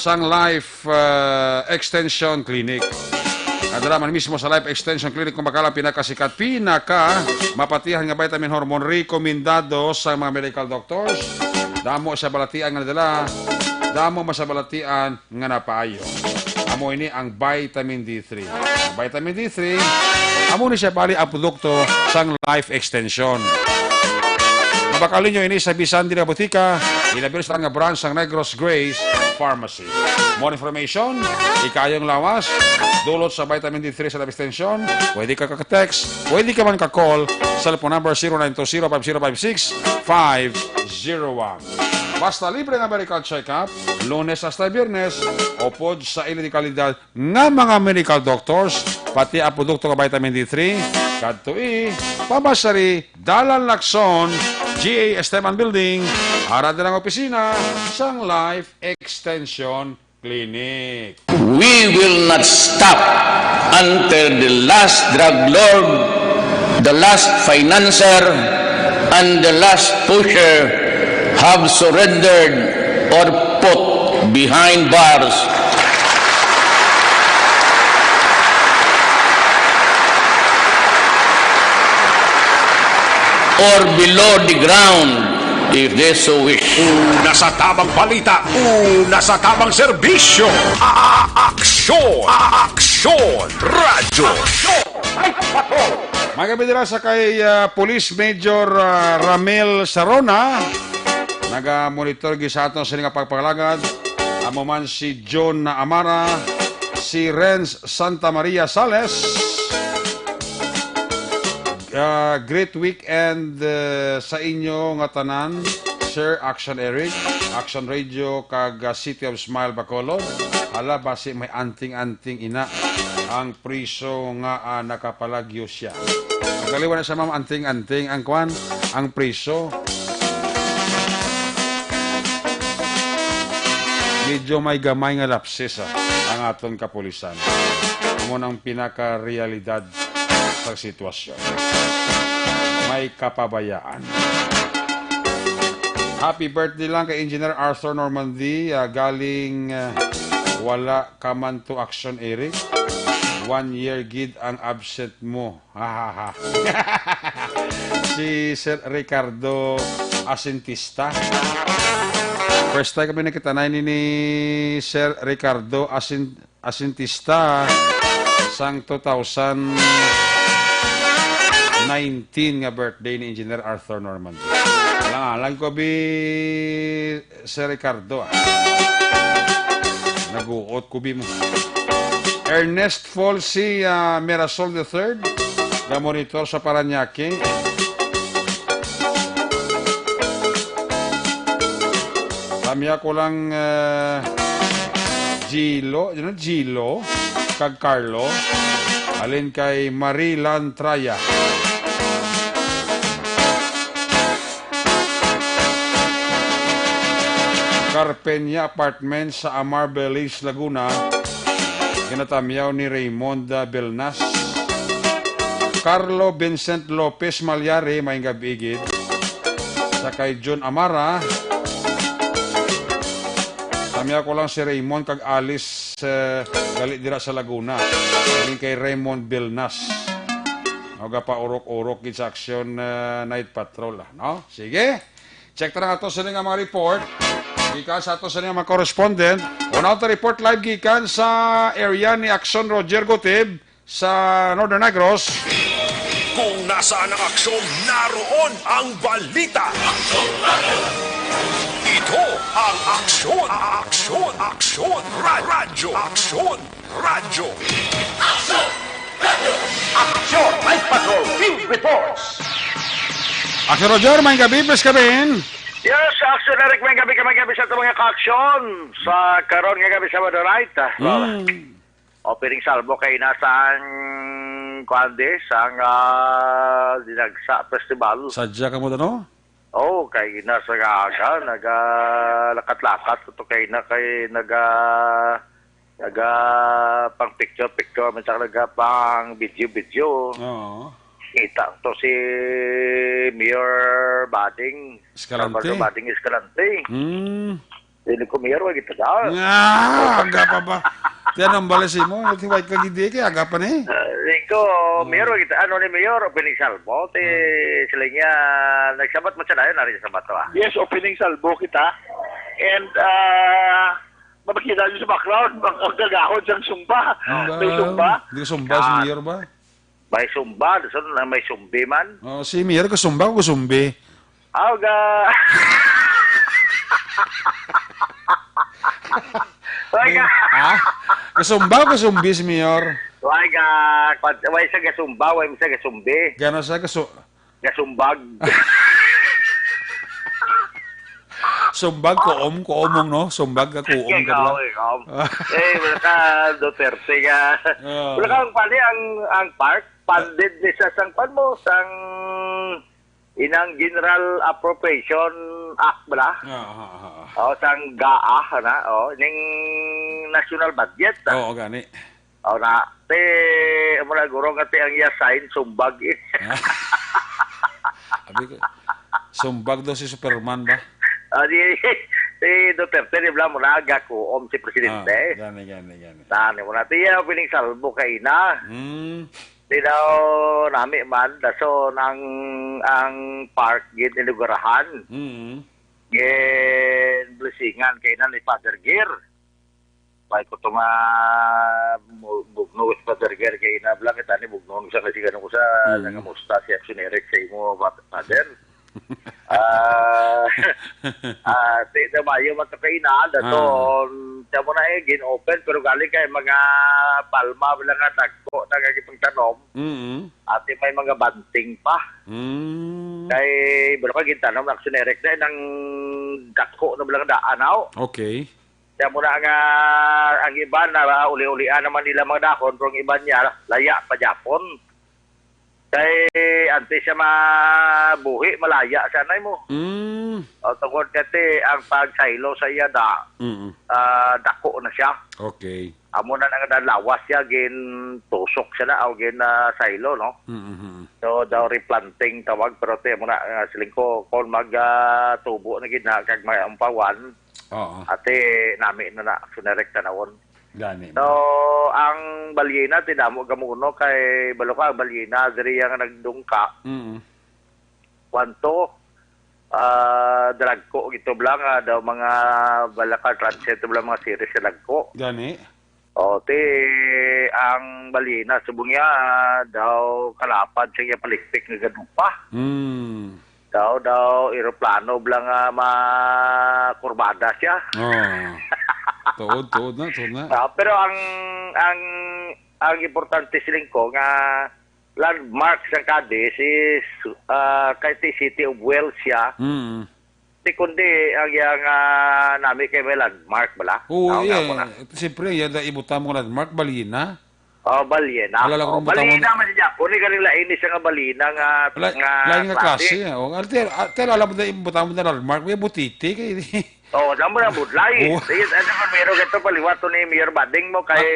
sang Life, uh, Extension Clinic. Adara man mismo sa Life Extension Clinic, kung bakala, pinakasikat, pinaka mapatihan nga vitamin hormone, rekomendado sa mga medical doctors. Damo sa balatian nga nadala, damo man sa balatian nga napaayo. Amo ini ang vitamin D three. Ang vitamin D three, amo ni siya bali ang produkto sang Life Extension. Mabakal ninyo ini sa bisan dili nga botika, ilabi sa nga branch sang Negros Grace Pharmacy. More information, ikayong lawas, dulot sa vitamin D three sa Life Extension, pwede ka ka-text, pwede ka man ka-call, cellphone number zero nine two zero five zero five six five zero one. Basta libre nga medical check-up, Lunes hasta Biyernes, upod sa ila di kalidad nga mga medical doctors, pati ang produkto nga vitamin D three, kadtoi pa Masari, Dalan Lacson, G A Esteban Building, ara dira ang opisina sang Life Extension Clinic. We will not stop until the last drug lord, the last financier, and the last pusher have surrendered or put behind bars or below the ground if they so wish. Una sa tamang balita, una sa tamang serbisyo, a-, aksyon, a-, aksyon, radyo. Aksyon! Ay, patrol! Mga kabidira sa kay, ah, Police Major, ah, Ramil Sarona, naga-monitor gid sa aton sini nga pagpangalagad. Amo man si John Amara, si Renz Santa Maria Sales. Ah, great weekend, eh, sa inyo nga tanan, Sir Action Eric, Action Radio, kag, ah, City of Smile, Bacolod. Hala, basi may anting-anting ina ang priso nga, ah, nakapalagyo siya. Nagkaliwan na siya, ma'am, anting-anting ang kwan, ang priso. Medyo may gamay nga lapses, ah, ang aton kapulisan. Amo nang pinaka-realidad sa sitwasyon. May kapabayaan. Happy birthday lang kay Engineer Arthur Normandy, ah, galing, ah, wala ka man to action, Eric. One year gid ang absent mo. Ha, ha, ha. Si Sir Ricardo Asintista. First time kami nakita na ini ni Sir Ricardo Asin-, Asintista sang two thousand nineteen nga birthday ni Engineer Arthur Norman. Lang, lang ko bi Sir Ricardo, ah. Naguot ko bi mo. Ernest Folsi, ah, Mirasol the third, nga monitor sa Parañaque. Tamya ko lang, eh, Gilo, you know, Gilo, kag Carlo. Alin kay Marie Lantraya. Carpenia Apartments sa Amar Village, Laguna. Ginatamyaw ni Raymond, ah, Belnas. Carlo Vincent Lopez Malyari, maayong gabi gid. Sa kay Jun Amara. Tamyaw ko lang si Raymond kag Alice, eh, gali dira sa Laguna. Galing kay Raymond Belnas. O, gapaurok-urok gid sa Aksyon, eh, Night Patrol, ah, no? Sige. Check ta na ato sini nga mga report. Gikan sa ato sini nga mga correspondent. Una ta report live gikan sa area ni Aksyon Roger Gutib sa Northern Negros. Kung nasaan ang aksyon, naroon ang balita. Ito ang Aksyon, Aksyon, Aksyon, Ra-, Radyo, Aksyon, Radyo. Action! Night Patrol Field Reports. Aksyon Roger, maayong gabi, please come in. Yes, Action Eric, maayong gabi ka, maayong gabi sa ato mga ka-aksyon. Sa karon nga gabi sa Sabado night, ah, Mm. opening salvo kay na sang, kuwan di, sang, ah, Dinagsa Festival. Sadya ka mo, ano? Oh, kay na sa aga, naga, lakat-lakat ko to kay na kay naga, naga pang picture-picture, man sa naga pang video-video. Oo. Kita to si Mayor Bading. Escalante. Salvador Bading Escalante. Hmm. Dili ko mayor, wa kita daw. Ah, aga pa ba? Tiyan ang bala si mo, yung tiwag ka gidi, kaya aga pa ni. Ah, Rico, Hmm. Mayor, wa kita, ano ni Mayor, opening salvo, ti Hmm. sila niya, nagsabat mo siya na yun, nari sa sabat to, ah. Yes, opening salvo kita. And, ah, mapakita nyo sa background, ang, ang gagahon siyang sumba. Ang May ba? sumba. Di ka sumba si Ah. Mayor ba? May sumba, so, na may sumbi man. Oh, si Mayor, kasumba o kasumbi? Aw, ga-, Wala ka. Ha? Kasumba o kasumbi si Mayor? Wala ka. Wala sa gasumba, wala sa gasumbi. Gano sa kasu-, Gasumbag. Sumbag, kuom, kuomong, no? Sumbag ka, kuom ka, Ikaw, diba? ikaw. Eh, wala ka, Duterte ka. Oo. Wala ka, ang pali, ang, ang park, funded ni sa sang pan mo, sang inang General Appropriation Act, bala? Oo, oo, oo. O, sang GAA, na, o, ning national budget, ah. Oo, gani. O, na, te, amo na, guro nga, te, ang iya sign, sumbag, eh. Abi ko, sumbag daw si Superman ba? Ah, di, si Duterte, di bala mo na, gakuom si Presidente. Ah, gani, gani, gani. Tani mo na, te, iya, pining salbo kay na. Hmm. Di daw nami man, dason ang, ang park gid inugurahan. Mm. Gin blessingan kay na ni Father Gear. May ko to nga mu-, bugno with Father Gear kay na bala kita ni bugno sa kasi ganun ko sa Mm. nangamusta si Action Eric sa imo, Fa-, Father. Ah, ah, ti, na mayo man to kay na, daton, Ah. siya mo na eh, gin-open, pero galing kay mga palma, wala nga dagko, nagagipang tanom. Mm. Ati may mga banting pa. Mm. Kay, wala ka gintanom, Action Eric, na nang dagko na wala nga daan, aw. Okay. Kaya mo na nga, ang iba na uli-ulian naman nila mga dahon, pero ang iba niya, laya pa Japon. Kay, antes siya mabuhi, malaya siya na mo. Mm. O, tungod kati, ang pag-silo sa iya da, Mm. ah, dako na siya. Okay. Amo na nga lawas siya, gin tusok siya na, o gin, ah, silo, no? Mm-hmm. So, daw replanting tawag, pero te, mo na, ah, siling ko, kung mag, ah, tubo na gid na, kag may ampawan, Oo. ate, nami na na, sinerek tanawon. Gani. So, ang balyena, ti damo gamuno kay, balo ka, ang balyena, diri yang nagdungka. Mm. Kwanto, ah, dalagko gito bala nga daw mga balaka transient bala mga series sa dagko. Gani. O, ti, ang balina, subong niya, daw kalapad sa iya palikpik nga gadupa. Hmm. Daw, daw, eroplano bala nga makurbada siya. Oh. Tuod, tuod na, tuod na. Ah, pero ang, ang, ang importante siling ko nga landmark sa Cadiz is, ah, kay ti City of Wales siya. Mm. Di kundi ang yang, ah, nami kay may landmark bala. Oo, Ang iya. Amo na. Siyempre, iya da ibutang mo landmark, balina. Oh, balyena. Alala ko Oh, nung butang mo balyena man siya. Kuni galing lain ni siya nga balyena nga, Ala, nga lain nga klase. klase, oh. Al-, te-, ah, te, alam mo na, ibutang mo na landmark, may butiti kay Oh, damo na budlay. Oh. Sige, ano man, meron ito paliwat to ni Mayor Bading mo kay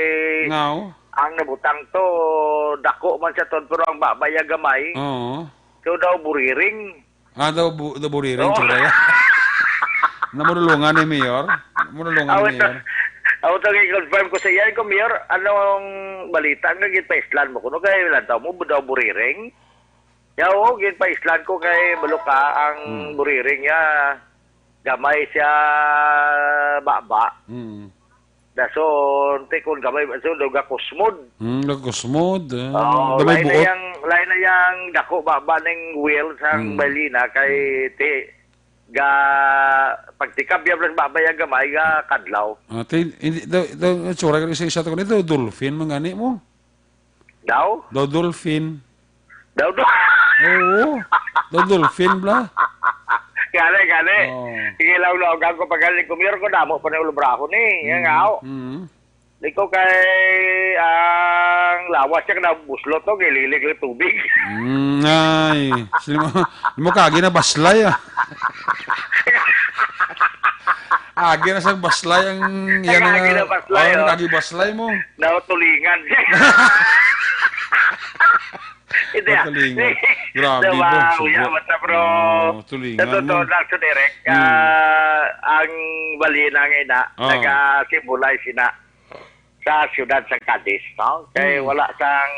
Ah, ngaw? ang nabutang to, dako man siya to, pero ang babay ang gamay. Oo. So daw buriring. Ah, daw bu-, daw buriring, Oo. tsura yan. Namurulungan ni Mayor. Namurulungan ni Aw, ito, Mayor. aw, ito, i-confirm ko sa iya, ko, Mayor, anong balita nga gitpaislan mo? Kuno kay lantaw mo, daw buriring? Ya, oo, gitpaislan ko kay Baloka ang Hmm. buriring niya. Gamay siya baba. Hmm. Dason, ti, kung gamay, so, daw gakusmod. Hmm, gakusmod, ah, Oo, gamay lain na buot. yang, lain na yang dako baba ning wheel sang Hmm. balina kay ti, ga, pagtikab ya plus baba yang gamay, ga kadlaw. Ah, ti, hindi, daw, daw, tsura ka sa isa to kanito, dolphin, man gani mo. Daw? Daw dolphin. Daw do- Oo. Daw dolphin, bla. Gani, gani. Oo. Sige lang, no, ang ko pagaling, kumiyor ko, damo pa na ulobraho ni. Yan Mm, nga, oh. mm. Di ko kay ang lawas siya na buslo to, gililig ng tubig. Mm, ay. Sino mo, mo kagi na baslay, ah. Agi na sang baslay ang yan Kagi nga, na baslay, oh, oh. Kagi baslay mo. Daw tulingan. Hindi, ah. Matalingan. Grabe, Diba, bro. Uya, Subo. Basta, bro. Oh, tulingan, Sa totoo no? lang, sa direct, Mm. ah, ang balina nga ina, Oh. nagasimbolize sina sa siyudad sa Cadiz, no? Kay Mm. wala sang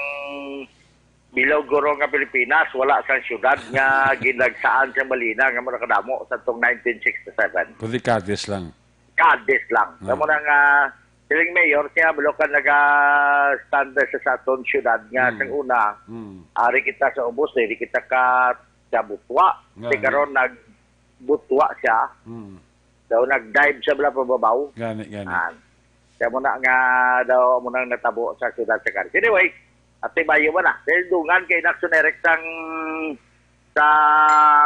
bilog guro nga Pilipinas, wala sang siyudad nga ginagsaan sa balina nga mura kadamo sa tong nineteen sixty-seven. Pwede Cadiz lang. Cadiz lang. Ah. Kamo na nga, siling mayor, siya, Balokan, naga-standard sa, sa aton siyudad nga Mm. sang una, Mm. ari kita sa ubos, diri kita ka, sa butwa. Nga, Di nga. karon nagbutwa siya. Mm. Daw nag-dive siya bala pababaw. Gani, gani. Ah. Siya mo na nga daw mo nang natabo sa siyudad sa Cadiz. Anyway, at tibayo man na. Dahil dungan kay Naxon Eric sang sa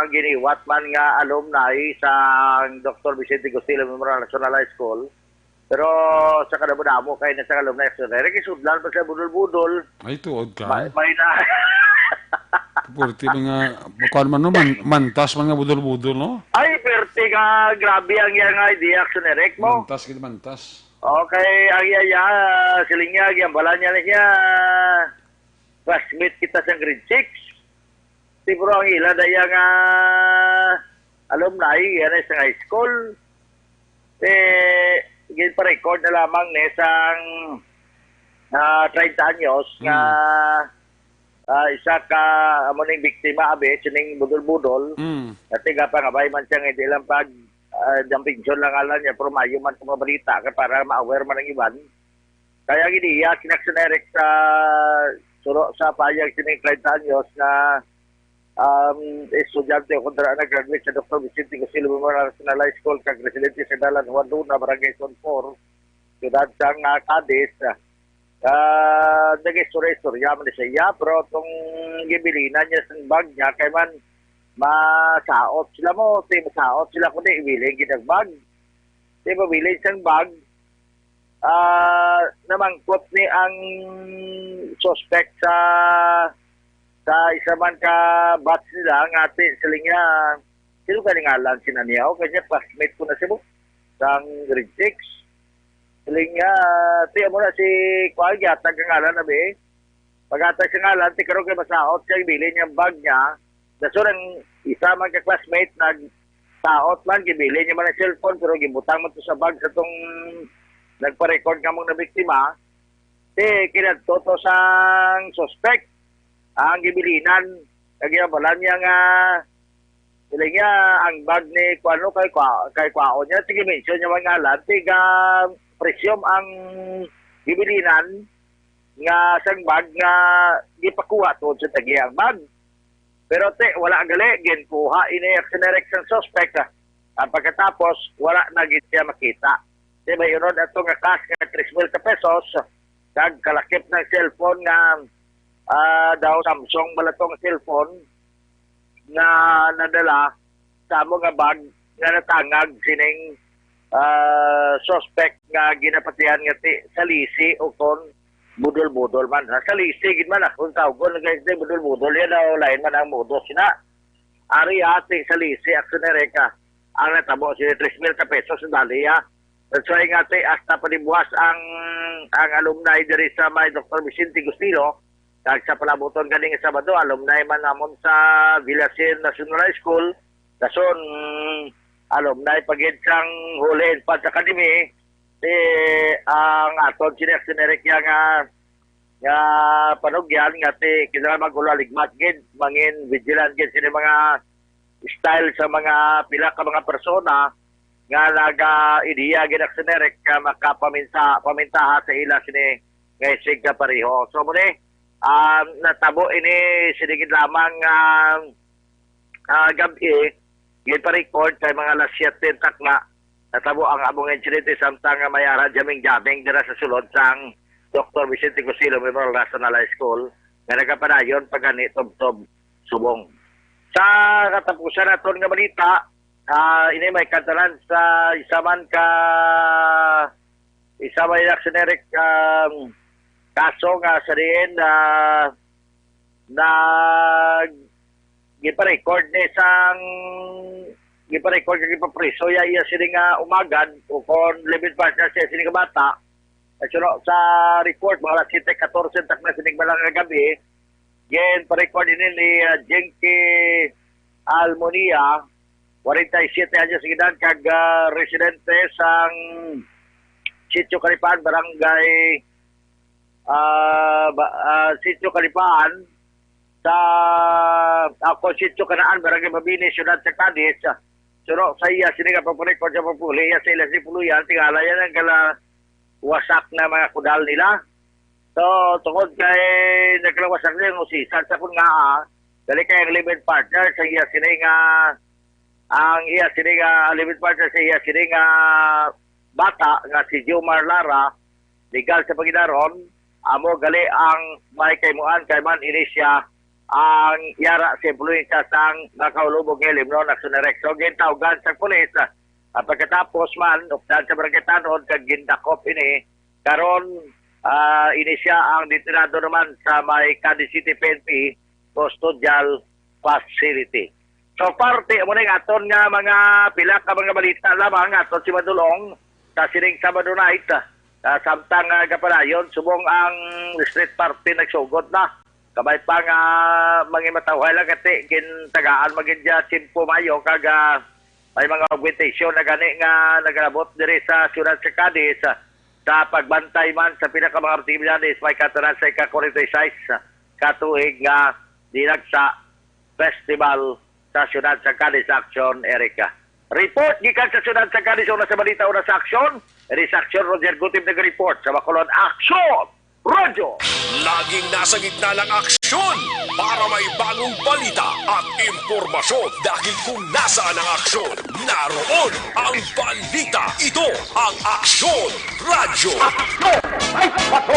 giniwat man nga alumni sang Doktor Vicente Gustilo Memorial National High School. Pero sa kadamo-damo kay na sa alumni, so, Eric, isudlan pa sa budol-budol. Ay, tuod ka. May, may na. Purti mga, kuwan man, no? Man-, mantas man nga budol-budol, no? Ay, perte ka. Grabe ang iyang idea, Action Eric mo. Mantas, gid mantas. Okay, ang iya, iya, siling niya, giyambalan niya na siya. Classmate kita sa grade six. Siguro ang ila na iya nga alumni, yan ay sa high school. Eh, ginpa-record na lamang ni sang, ah, treinta anyos nga, Hmm. ah, isa ka amo ning biktima, abi, sining budol-budol. Hmm. Nga tigapangabay man siya nga hindi lang pag, ah, dampinson lang alam niya, pero mayo man sa mga balita kay para ma-aware man ang iban. Kaya gini, iya, kinaksinirek sa suro sa payag sining treinta anyos nga, um, estudyante o kontra nag-graduate sa Doktor Vicente Gusilo Memorial National High School kag residente sa Dalan Juan Luna, Barangay Zone four, siyudad sang, ah, Cadiz. Ah, nag-istorya-istorya man ni siya, pero itong gibilinan niya sa bag niya, kay man, masaot sila mo, ti masaot sila kundi ibilin gid ang bag. Ti mabilin sang bag, ah, namangkot ni ang suspect sa, sa isa man ka batch nila nga ti siling niya, "Sino ka ni ngalan sina niya?" O kanya, classmate ko na siya mo, sang grade six. Siling niya, "Ti, amo na si Kuan, gihatag ang ngalan na, be." Paghatag sa ngalan, ti karon kay masaot siya, ibilin niya ang bag niya. Dason ang isa man ka classmate, nagsaot man, gibilin niya man ang cellphone, pero gibutang man to sa bag sa tong nagpa-record nga mong nabiktima. Ti, kinadto to sang suspect, ang gibilinan. Nagyabalan niya nga, sila niya, ang bag ni Kuano kay Kua-, kay Kuaon niya, sige, mention niya man ngalan, ti ga presume ang gibilinan nga sang bag nga gipakuha tuod sa tagi ang bag. Pero ti, wala gali, ginkuha ini ang sinerek sang suspect, ah. Ang pagkatapos, wala na gid siya makita. Ti, may unod ato nga cash nga tres mil ka pesos, kag kalakip ng cellphone nga, ah, daw Samsung bala tong cellphone nga nadala sa amo nga bag nga natangag sining, ah, suspect nga ginapatihan nga ti salisi o kon budol-budol man. Ha, salisi gid man, ah, kung tawgon nga ti budol-budol, yan daw, lain man ang modus na. Ari, ah, ti salisi, Action Erica, ang natabo si tres mil ka pesos sa dali, ah. That's why nga, ti, hasta panibuas ang, ang alumni diri sa may Doktor Vicente Gustilo, kag sa palabuton ganing Sabado, alumni man namon sa Villasin National High School, dason, alumni pa gid sang Holy Infant Academy, ti, ang aton sini Action Erica nga, nga panugyan nga ti kinahanglan mag-ulaligmat gid, mangin vigilant gid sini mga style sa mga pila ka mga persona nga naga-ideya gid, Action Erica, nga makapaminta-, pamintaha sa ila sini nga isig nga pareho. So, muli, ah, natabo ini sini gid lamang, ah, ah, gab-i, ginpa-record kay mga alas siyete takna. Natabo ang among insidente samtang nga may ara jamming-jamming dira sa sulod sang Doktor Vicente Gustilo Memorial National High School nga nagapadayon pa gani tubtob subong. Sa katapusan naton nga balita, ah, ini may kantanan sa isa man ka, isa may Action Erica, um, kaso nga sa diin, ah, nag gipa-record ni sang, gipa-record kag gipapriso ya iya sini nga umagad o kon live-in partner siya sini nga bata. At suno sa report, mga alas siyete katorse takna sining balang nga gabi, gin-record ini ni, ah, Jinky Almonia, forty-seven anyos ang edad, kag, ah, residente sang Sitio Kalipaan, Barangay, ah, ba-, ah, Sitio Kalipaan, sa, ah, kon Sitio Kanaan, Barangay Mabini, Siyudad sa Cadiz. Suno sa iya sini nga pagpa-record sa pagpuli, iya sa ila si Puluyan, tingala yan ang kalawasak na mga kudal nila. So, tungod kay nagkalawasak niya yung usisan sa kun nga, ah, dali kay ang live-in partner sa iya sini nga, ang iya sini nga live-in partner sa iya sini nga bata nga si Jomar Lara, legal sa paginaron, amo gali ang may kaimuan kay man ini siya ang yara sa impluwensya sang nakaulubog nga ilimnon, Action Erica. So, gintawgan sa pulis, ah, pagkatapos man, updan sa barangay tanod, kag gindakop ini. Karon, ah, ini siya ang detenado naman sa may Cadiz City P N P Custodial Facility. So, parte mo ning aton nga mga pila ka mga balita lamang aton si Madulong sa sining Sabado night, ah, samtang, ah, gapadayon subong ang street party nagsugod na. Kabay pa nga mangimatawhay lang kati gintagaan magid siya tiyempo mayo kag, ah, may mga augmentation na gani nga nagalabot diri sa siyudad sa Cadiz, ah, sa pagbantay man sa pila ka mga aktibidades may katanan sa ika-forty-six ka tuig nga dinagsa festival sa siyudad sa Cadiz, Action Erica. Report gikan sa siyudad sa Cadiz, una sa balita, una sa aksyon. Ini sa aksyon, Roger Gutib nag-report sa Bacolod. Aksyon! Radyo! Laging nasa gitna ng aksyon para may bagong balita at impormasyon, dahil kung nasaan ang aksyon, naroon ang balita. Ito ang Aksyon Radyo.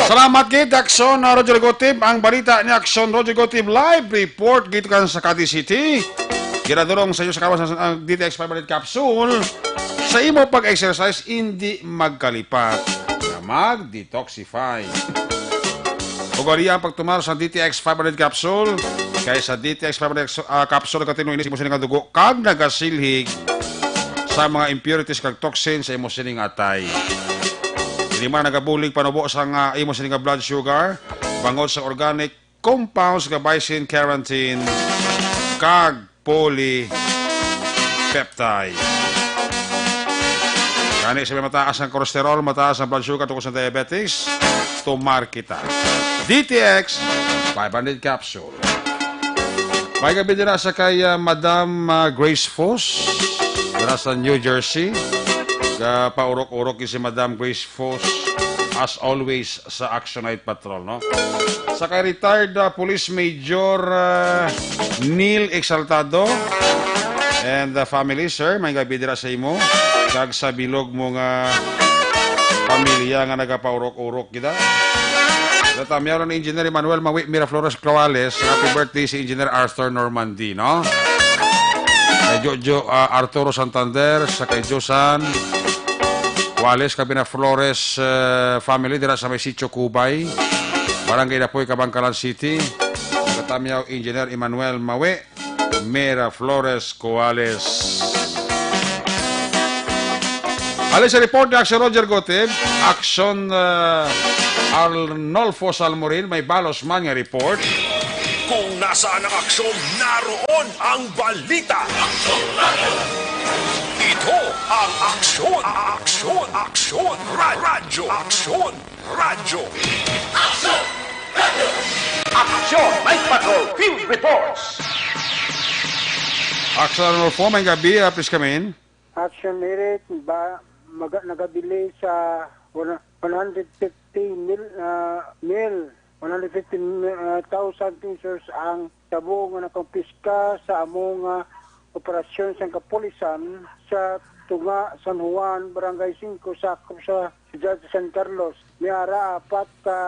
Salamat gid, Aksyon, uh, Roger Gutib. Ang balita ni Aksyon Roger Gutib, live report gid kan sa Cadiz City. Ginadurong sa inyo sa kawas ang D T X five hundred capsule. Sa imo pag-exercise, hindi magkalipat na mag-detoxify. Ug ari ang pagtumar sa D T X five hundred capsule, kay sa D T X five hundred, ah, capsule, nagatinuin sa imo sini nga dugo kag nagasilhig sa mga impurities kag toxin sa imo sining atay. Ini man nagabulig panubo sa nga imo sining nga blood sugar, bangod sa organic compounds nga bison, carotene, kag polypeptide. Gani sa may mataas ang cholesterol, mataas ang blood sugar, tungkol sa diabetes, tumar kita. D T X five hundred capsule. May gabi dira sa kay, ah, Madam, ah, Grace Fos, dira sa New Jersey. Ga paurok-urok si Madam Grace Fos, as always, sa Action Night Patrol, no? Sa kay retired, ah, Police Major, ah, Neil Exaltado and the family, sir, may gabi dira sa imo kag sa bilog mo nga pamilya nga nagapaurok-urok kita. Sa tamyaw ni Engineer Emmanuel Mawi Miraflores Clawales, happy birthday si Engineer Arthur Normandy, no? kay Jojo, ah, Arturo Santander, sa kay Josan Wales, kay Bina Flores, eh, family, dira sa may Sitio Kubay, Barangay Dapoy, Kabankalan City. Katamyaw, Engineer Emmanuel Mawe, Mira Flores Coales. Ali sa report ni Aksyon Roger Gotib, Aksyon, ah, Arnolfo Salmorin, may balos man nga report. Kung nasaan ang aksyon, naroon ang balita. Ito ang Aksyon, Aksyon, Aksyon, Ra-, Radyo, Aksyon, Radyo. Aksyon Night Patrol Field Reports. Aksyon Arnolfo, may gabi, ah, please come in. Action Merit, ba, maga-, nagabili sa one, one hundred fifty mil, ah, mil, one hundred fifty, ah, thousand pesos ang shabu nga nakumpiska sa amo nga operasyon sang kapulisan sa Tunga, San Juan, Barangay Cinco, sakop sa siyudad sa San Carlos. May ara apat ka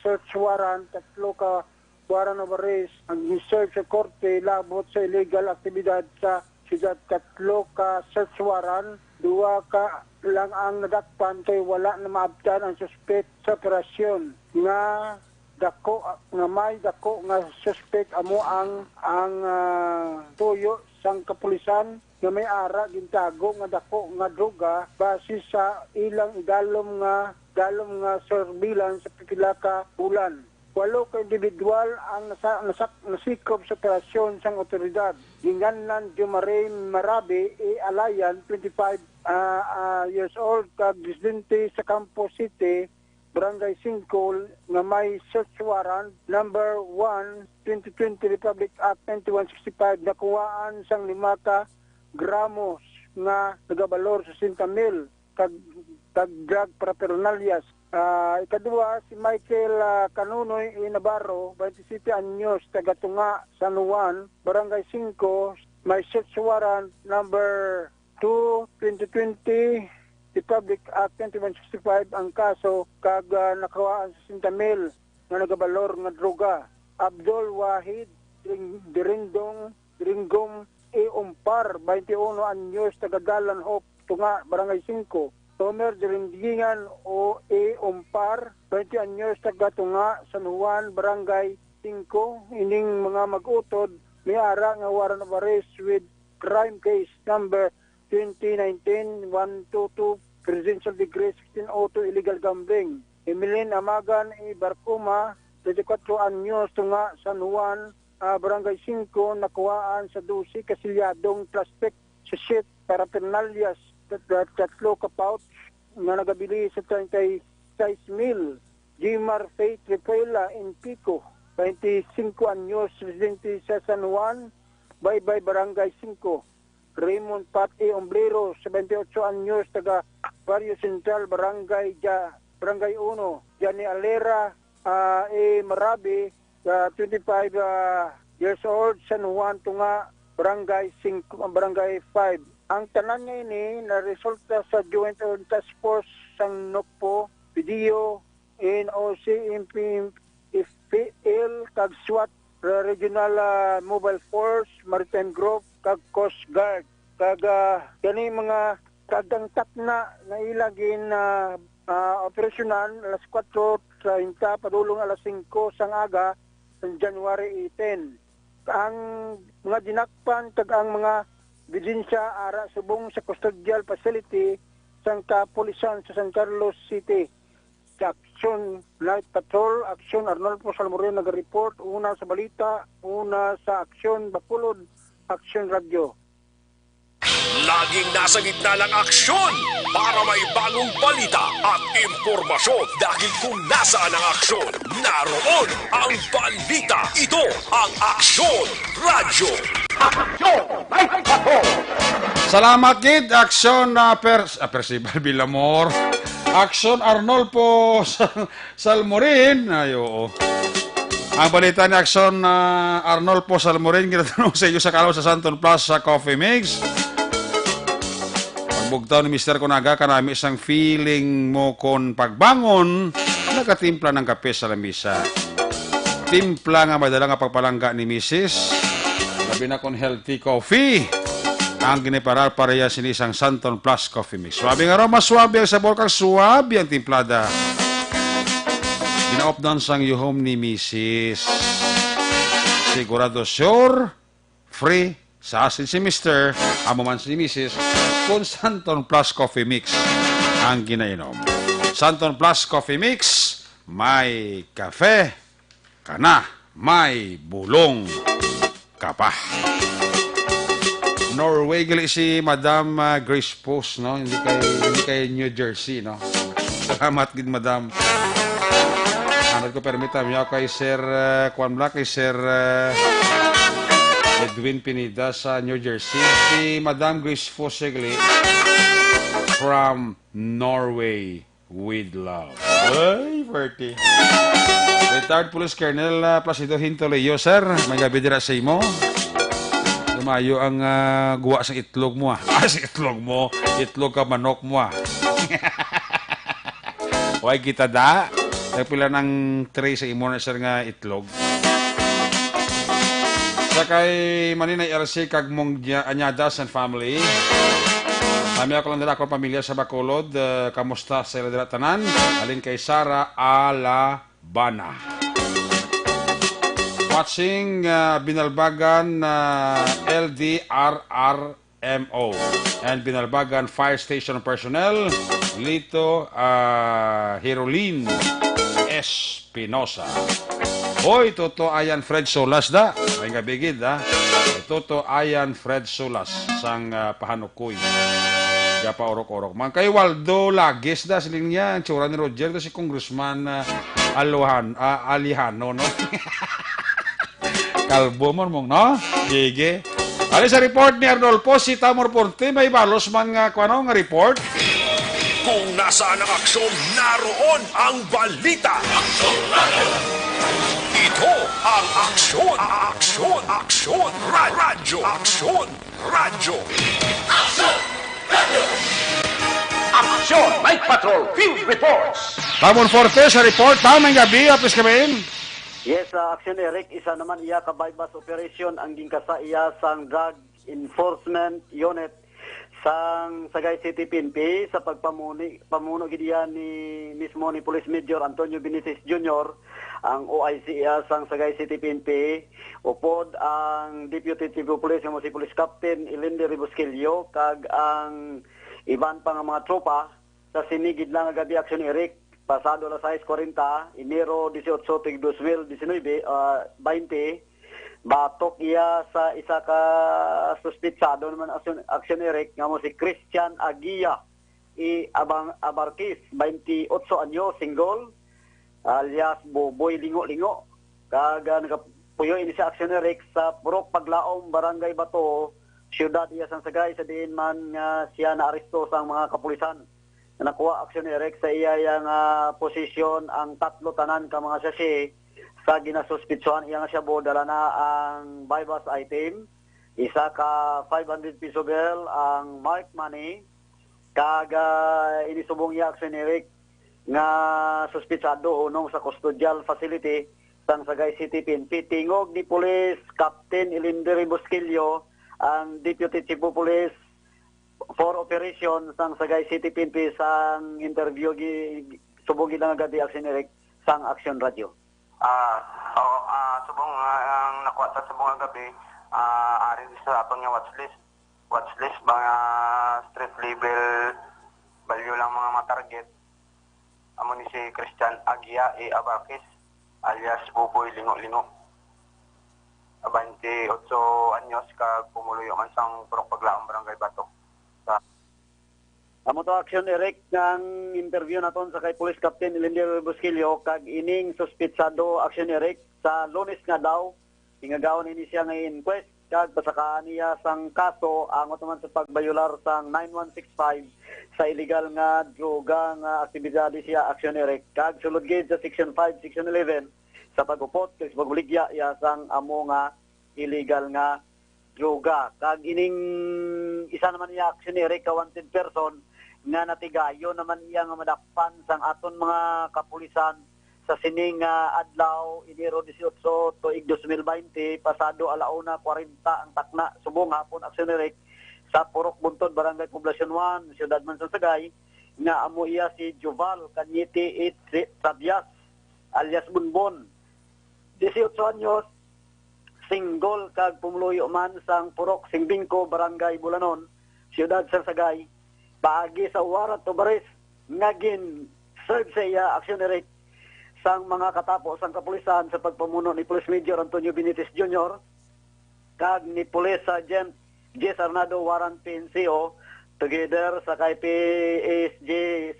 search warrant, tatlo ka warrant of arrest ang gi-serve sa korte labot sa illegal aktibidad sa siyudad. Tatlo ka search warrant, duha ka lang ang nadakpan kay wala na maabtan ang suspek sa operasyon nga dako, nga may dako nga suspek amo ang, ang, ah, tuyo sang kapulisan nga may ara gintago nga dako nga droga base sa ilang idalom nga, dalom nga surveillance sa pipila ka bulan. Walo ka individual ang nasa-, nasak-, nasikop sa operasyon sang awtoridad. Ginganlan Jumare Marabe, A. Alayan, twenty-five, ah, ah, years old, kag residente sa Campo City, Barangay Cinco, nga may search warrant number one, twenty twenty Republic Act ninety-one sixty-five, nakuhaan sang lima ka gramos nga nagabalor sa sesenta mil kag, kag drug paraphernalias. Ah, ikaduha, si Michael, ah, Kanunoy E. Navarro, twenty-seven anyos, taga Tunga, San Juan, Barangay Cinco, may search warrant number two, twenty twenty, Republic Act twenty-one sixty-five ang kaso, kag, ah, nakuhaan sesenta mil nga nagabalor nga droga. Abdul Wahid Dring-, Dirindong Dringgom E. Umpar, twenty-one anyos, taga Dalan Hope, Tunga, Barangay Cinco. Tomer Dirindingan O. E. Umpar, twenty anyos, taga Tunga, San Juan, Barangay Cinco. Ining mga mag-utod may ara nga warrant of arrest with crime case number twenty nineteen one two two, Presidential Decree sixteen oh two, illegal gambling. Emeline Amagan E. Barcuma, twenty-four anyos, Tunga, San Juan, ah, Barangay Cinco, nakuhaan sa dose ka silyadong plastic sachet, paraphernalias, tat-, tat-, tatlo ka pouch nga nagabili sa treinta y seis mil. Jimar Faith Repuela in Pico, twenty-cinco anyos, residente sa San Juan, Baybay, Barangay Cinco. Raymond Pat E. Omblero, seventy-ocho anyos, taga Barrio Central, Barangay Ja-, Barangay Uno. Johnny Alera, ah, E. Marabi, ah, twenty-five, ah, years old, San Juan, Tunga, Barangay Cinco, Barangay Five. Ang tanan nga ini naresulta sa Joint Task Force sang NOCPO, PDEO, N O C, M P, F P L, kag SWAT, Re-, Regional, ah, Mobile Force, Maritime Group, kag Coast Guard. Kag, ah, kani mga kagdang takna nga ila gin, ah, ah, operasyonan alas kuwatro treinta padulong alas singko sang aga sang January eighteen. Ang mga dinakpan kag ang mga ebidensya ara subong sa custodial facility sang kapulisan sa San Carlos City. Sa Aksyon Night Patrol, Aksyon Arnolfo Salmorin nagareport, una sa balita, una sa Aksyon Bacolod, Aksyon Radyo. Laging nasa gitna ng aksyon para may bagong balita at impormasyon, dahil kung nasaan ang aksyon, naroon ang balita. Ito ang Aksyon Radyo. Aksyon Night Patrol. Salamat gid, Aksyon, ah, Pers-, ah, Percival Villamor. Aksyon Arnolfo Sal-, Salmorin. Ay, oo. Ang balita ni Aksyon, ah, Arnolfo Salmorin, ginatanong sa inyo sa Kalaw sa Santon Plus sa Coffee Mix. Pagbugtaw ni Mister Kunaga, kanami sang feeling mo kon pagbangon, nagatimpla ng kape sa lamisa. Timpla nga madala nga pagpalangga ni Misis. Labi na kon healthy coffee. Ang giniparar pareha sini sang Santon Plus Coffee Mix. Suabe nga aroma, suabe ang sabor, kag suabe ang timplada. Ginaopdan sang yuhom ni Misis. Sigurado sure, free sa asin si Mister, amo man si Misis, kung Santon Plus Coffee Mix ang ginainom. Santon Plus Coffee Mix, may kafe ka na, may bulong ka pa. Norway gali si Madam, ah, Grace Post, no? Hindi kay, hindi kay New Jersey, no? Salamat gid, Madam. Ano ko permita, miya kay Sir, ah, kuwan bala, kay Sir, ah, Edwin Pineda sa New Jersey. Si Madam Grace Post gali from Norway. With love. Ay, forty. Retired Police Colonel, ah, Placido Hintoleo, sir. May gabi dira sa imo. Lumayo ang, ah, guwa sa itlog mo, ah. Ah, sa itlog mo. Itlog ka manok mo, ah. Way kita da. Nagpila ng tray sa imo na, sir, nga itlog. Sa kay Maninay L C kag Mong Nya-, Anyadas and family. Kami ako lang dira, akong pamilya sa Bacolod. Eh, kamusta sa ila dira tanan? Alin kay Sara Alabana. Watching, ah, Binalbagan, ah, L D R R M O and Binalbagan Fire Station personnel, Lito, ah, Hirolin Espinosa. Hoy, Toto Ayan Fred Solas da. May nga bigid, ha? Toto Ayan Fred Solas sang, ah, Pahanukoy. Gapa orok-orok. Man kay Waldo Lagis da, siling niya, ang tsura ni Roger, to si Congressman, ah, Alohan-, ah, Alejano, no? Kalbo mo, mong, no? Gigi. Ali sa report ni Arnolfo, si Tamor Ponte, may balos man nga, kuwano, nga report? Kung nasaan ang aksyon, naroon ang balita. Ito ang Aksyon, Aksyon, Aksyon, Ra-, Radyo, Aksyon, Radyo. Aksyon! Night Patrol Field Reports. Tamon Forte sa report, tamang gabi, apis kami. Yes, ah, Aksyon Eric, isa naman iya ka buy-bust operation ang gingkasa iya sang Drug Enforcement Unit sang Sagay City P N P sa pagpamuni-, pamuno gid iya ni mismo ni Police Major Antonio Benitez Junior, ang O I C iya sang Sagay City P N P, upod ang Deputy Chief of Police nga mo si Police Captain Elender Rebusquillo kag ang iban pa nga mga tropa. Sa sini gid lang nga gabi, Aksyon Eric, pasado alas sais kuwarenta, Enero dieciocho, tuig dos mil diecinuebe, ah, baynte, batok iya sa isa ka suspitsado naman, Aksyon, Aksyon Eric, nga mo si Christian Aguia y Abang-, Abarquez, baynte otso anyo, single, alias Boboy Lingo-Lingo. Kag, ah, nagapuyo ini sa Aksyon Eric sa Purok Paglaom, Barangay Bato, Siyudad iya sang Sagay, sa diin man nga siya naaresto sang mga kapulisan. Nakuha, Aksyon Eric, sa iya, iya nga posisyon ang tatlo tanan ka mga sachet sa ginasuspitsuhan iya nga shabu. Dala na ang buy-bust item, isa ka five hundred peso bill, ang marked money, kag, ah, inisubong iya, Aksyon Eric, nga suspitsado hunong sa custodial facility sang Sagay City P N P. Tingog ni Police Captain Elender Busquillo, ang Deputy Chief of Police for Operation sang Sagay City P N P, sang interview gi-, subong gid nga gabi, Aksyon Eric, sang Aksyon Radio. Ah, oo, ah, subong, ah, ang nakuha sa subong nga gabi, ah, ari sa aton nga watch list. Watch list, mga street level value lang, mga matarget. Amo ni si Christian Agia A. Abarquez, alias Buboy Lingo-Lingo. Baynte otso anyos, kag pumuluyo man sang Purok Paglaom, Barangay Bato. Sa Amo to, Aksyon Eric, ang interview naton sa kay Police Captain Elender Busquillo, kag ining suspitsado, Aksyon Eric, sa Lunes nga daw, hingagaon ini siya nga inquest, kag pasakaan niya sang kaso angot naman sa pagbayular sang nine one six five sa illegal nga droga nga aktibidades siya, Aksyon Eric, kag sulod gid sa Section five, Section eleven, sa pag-upot kag sa pagbuligya iya sang amo nga illegal nga droga. Kag ining isa naman niya, Aksyon Eric, ka wanted person nga natigayon naman iya nga madakpan sang aton mga kapulisan sa sining, ah, adlaw, Enero dieciocho, tuig dos mil baynte, pasado ala una kuwarenta ang takna, subong hapon, Aksyon Eric, sa Purok Buntod, Barangay Poblacion one, siyudad man sang Sagay, nga amo iya si Joval Cañete H. Sabias, alias Bonbon, dieciocho anyos, single kag pumuluyo man sang Purok Simbingco, Barangay Bulanon, siyudad sang Sagay, paagi sa warrant of arrest nga gin-serve sa iya, Aksyon Eric, sang mga katapo sang kapulisan sa pagpamuno ni Police Major Antonio Benitez Junior kag ni Police Sergeant Jess Arnado, Warrant P N C O, together sa kay P S J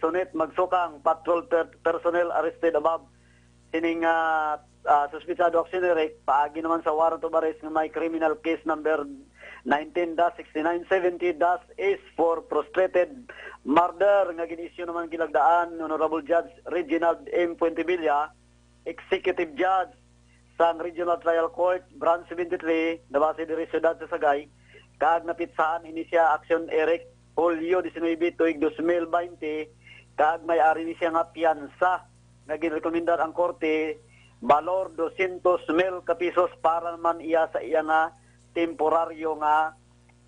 Sonet Magsukang, patrol per- personnel arrested above. Sining, ah, ah, suspitsado, Aksyon Eric, paagi naman sa warrant of arrest nga may criminal case number nineteen dash sixty-nine seventy dash S for frustrated murder nga gin-issue naman, gilagdaan, Honorable Judge Reginald M. Fuentebilla, Executive Judge sang Regional Trial Court, Branch seventy-three, nabase diri siyudad sa Sagay, kag napitsahan ini siya, Aksyon Eric, Hulyo diecinuebe, tuig dos mil baynte, kag may ari ni siya nga piyansa nga ginrekomendar ang korte, balor dosyentos mil ka pisos para man iya sa iya nga temporaryo nga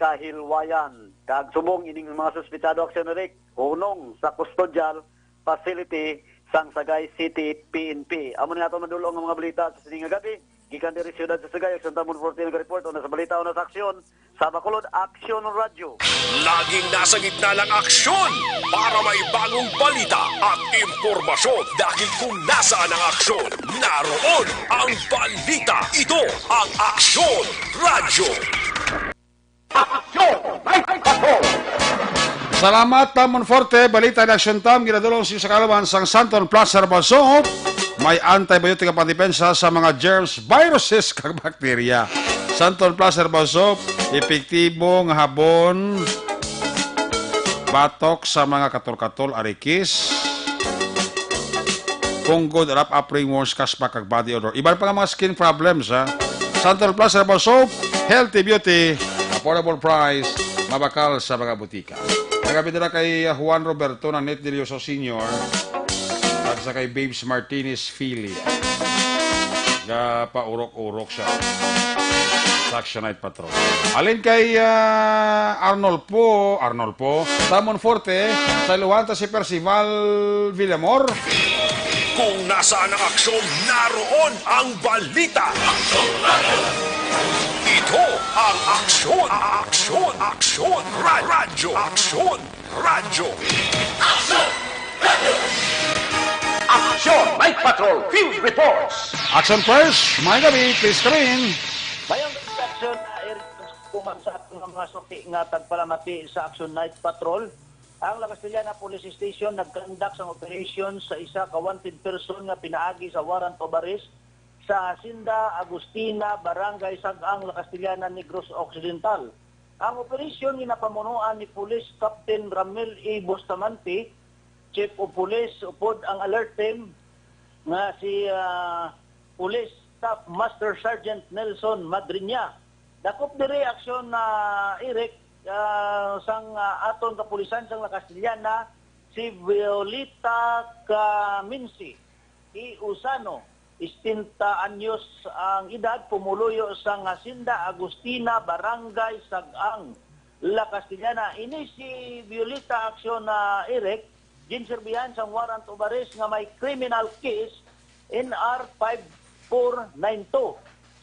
kahilwayan. Kag subong ining mga suspitsado, Aksyon Eric, hunong sa kustodyal facility sang Sagay City P N P. Amo ni ato madulong nga mga balita sa sining nga gabi. Gikan diri siyudad sa Sagay, Aksyon Tamon fourteen nag-report, una sa balita, una sa aksyon, sa Bacolod, Aksyon Radyo. Laging nasa gitna ng aksyon para may bagong balita at impormasyon, dahil kung nasaan ang aksyon, naroon ang balita. Ito ang Aksyon Radyo. Aksyon! May patrol! Salamat, Tam Monforte. Balita ni Aksyon Tam, ginadulong sa inyo sa kaalaman sang Santon Plus Herbal Soap. May antibiotic nga pangdepensa sa mga germs, viruses, kag bakterya. Santon Plus Herbal Soap, epektibo nga habon, batok sa mga katol-katol, arikis, punggod, rap, apring, worms, kaspa, kag body odor. Iban pa nga mga skin problems, ha? Santon Plus Herbal Soap, healthy beauty, affordable price, mabakal sa mga butika. Nagapit na kay, uh, Juan Roberto Nanit Delioso Senior at sa kay Babes Martinez Fili. Gapaurok-urok siya sa Action Night Patrol. Alin kay, ah, Arnolfo, Arnolfo, Tamon Forte, sa Luwanta si Percival Villamor. Kung nasaan ang aksyon, naroon ang balita. Ito ang Aksyon, Aksyon, Aksyon, Ra- Radyo, Aksyon, Radyo. Aksyon! Aksyon! Night Patrol Field Reports! Action first, may gabi, please come in. Mayong gabi, Aksyon, ah, Eric, kuman sa aton nga mga suki nga tagpalamati sa Action Night Patrol. Ang La Castellana Police Station nagkandak sang operasyon sa isa ka wanted person nga pinaagi sa warrant of arrest sa Hacienda Agustina, Barangay Sag-ang, La Castellana, Negros Occidental. Ang operasyon ginapamunuan ni Police Captain Ramil E. Bustamante, Chief of Police, upod ang alert team nga si, ah, Police Staff Master Sergeant Nelson Madriña. Dakop diri aksyon na, Eric, ah, sang, ah, aton kapulisan sang La Castellana, si Violeta Caminsi. I. Usano, setenta anyos ang edad, pumuluyo sang Hacienda Agustina, Barangay Sag-ang, La Castellana. Ini si Violeta Aksyon na, Eric, ginserbihan sang warrant of arrest nga may criminal case, N R five four nine two,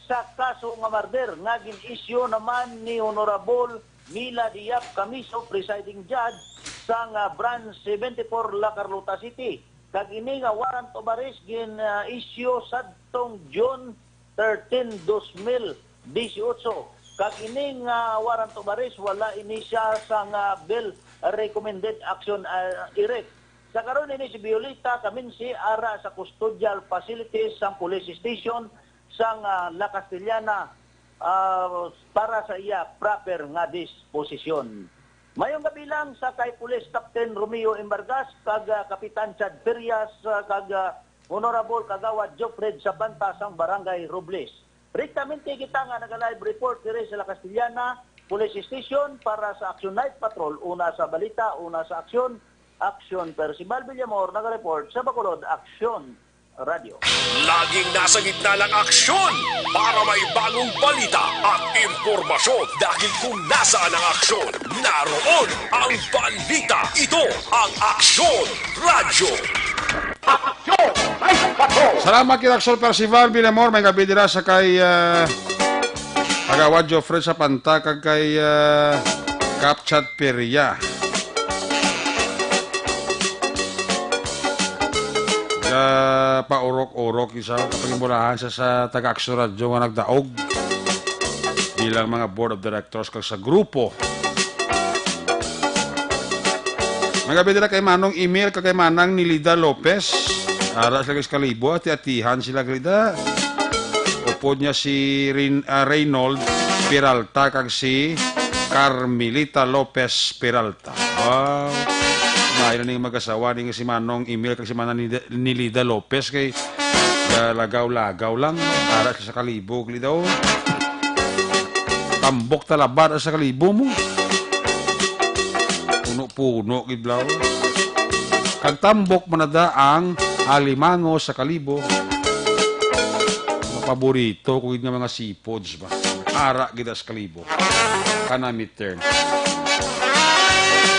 sa kaso nga murder nga gin-issue naman ni Honorable Mila Diab Camiso, Presiding Judge sang, ah, Branch seventy-four, La Carlota City. Kag ini nga warrant of arrest gin, ah, issue sadtong June thirteen, dos mil dieciocho. Kag ini nga warrant of arrest, wala ini siya sang, ah, bail recommended aksyon, ah, Eric. Sa karon, ini si Violeta Caminsi ara sa custodial facilities sang police station sang, ah, La Castellana, ah, para sa iya proper nga disposisyon. Mayong gabi lang sa kay Police Captain Romeo Embargas kag, ah, Kapitan Chad Ferias, ah, kag, ah, Honorable Kagawad Jofred Sabanta sang Barangay Robles. Rektamente kita nga naga-live report diri sa La Castellana Police Station para sa Action Night Patrol. Una sa balita, una sa aksyon, aksyon. Percival Villamor naga-report sa Bacolod, aksyon. Radyo. Laging nasa gitna ng aksyon para may bagong balita at impormasyon. Dahil kung nasaan ang aksyon, naroon ang balita. Ito ang Aksyon Radyo. Aksyon! May patrol! Salamat kay Aksyon Percival Villamor. May gabi dira sa kay, ah, Kagawad Geoffrey sa Panta kag kay, ah, Kapchat Peria. Gapaurok-urok isa, kapagimulahan sa, sa taga-Aksyon Radyo nga nagdaog bilang mga board of directors kag sa grupo. May gabi dira kay Manong Emil kag kay Manang Nilida Lopez. Ara sila kay Kalibo, ati-atihan sila, Glida. Upod niya si Rin-, ah, Reynold Peralta kag si Carmelita Lopez Peralta. Wow. Maayo na ning mag-asawa ning si Manong Emil kag si Manang Nida-, Nilida Lopez kay, ah, lagaw-lagaw lang. Ara sa Kalibo, Glida, oh. Tambok talabar sa Kalibo mo. Puno-puno gid, blaw. Kag tambok manada ang alimango sa Kalibo. Mga paborito ko gid nga mga seafoods ba. Ara gid sa Kalibo. Kanami turn.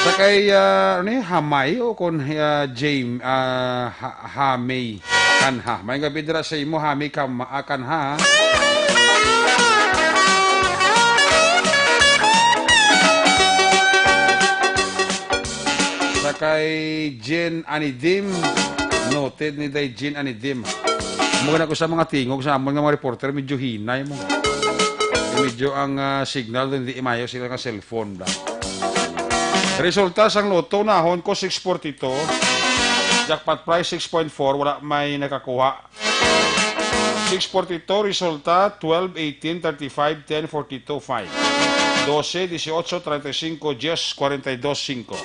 Sa kay, ah, ano ni, Hamay o kon, ah, Jame, ah, Ha-, Hamay. Kanha. May gabi dira sa imo, Hami Kam-, ah, Kanha. Sa kay Jen Anidim. Noted ni Day Jen Anidim. Mga na ko sa mga tingog sa amon nga mga reporter, medyo hinay mo. Medyo ang, ah, signal, hindi mayo sila nga cellphone lang. Resulta sang Lotto, nahon ko six forty-two. Jackpot prize six point four, wala may nakakuha. Six forty-two, resulta twelve, eighteen, thirty-five, ten, forty-two, five. Dose, dieciocho, treinta y cinco, diez, cuarenta y dos, cinco.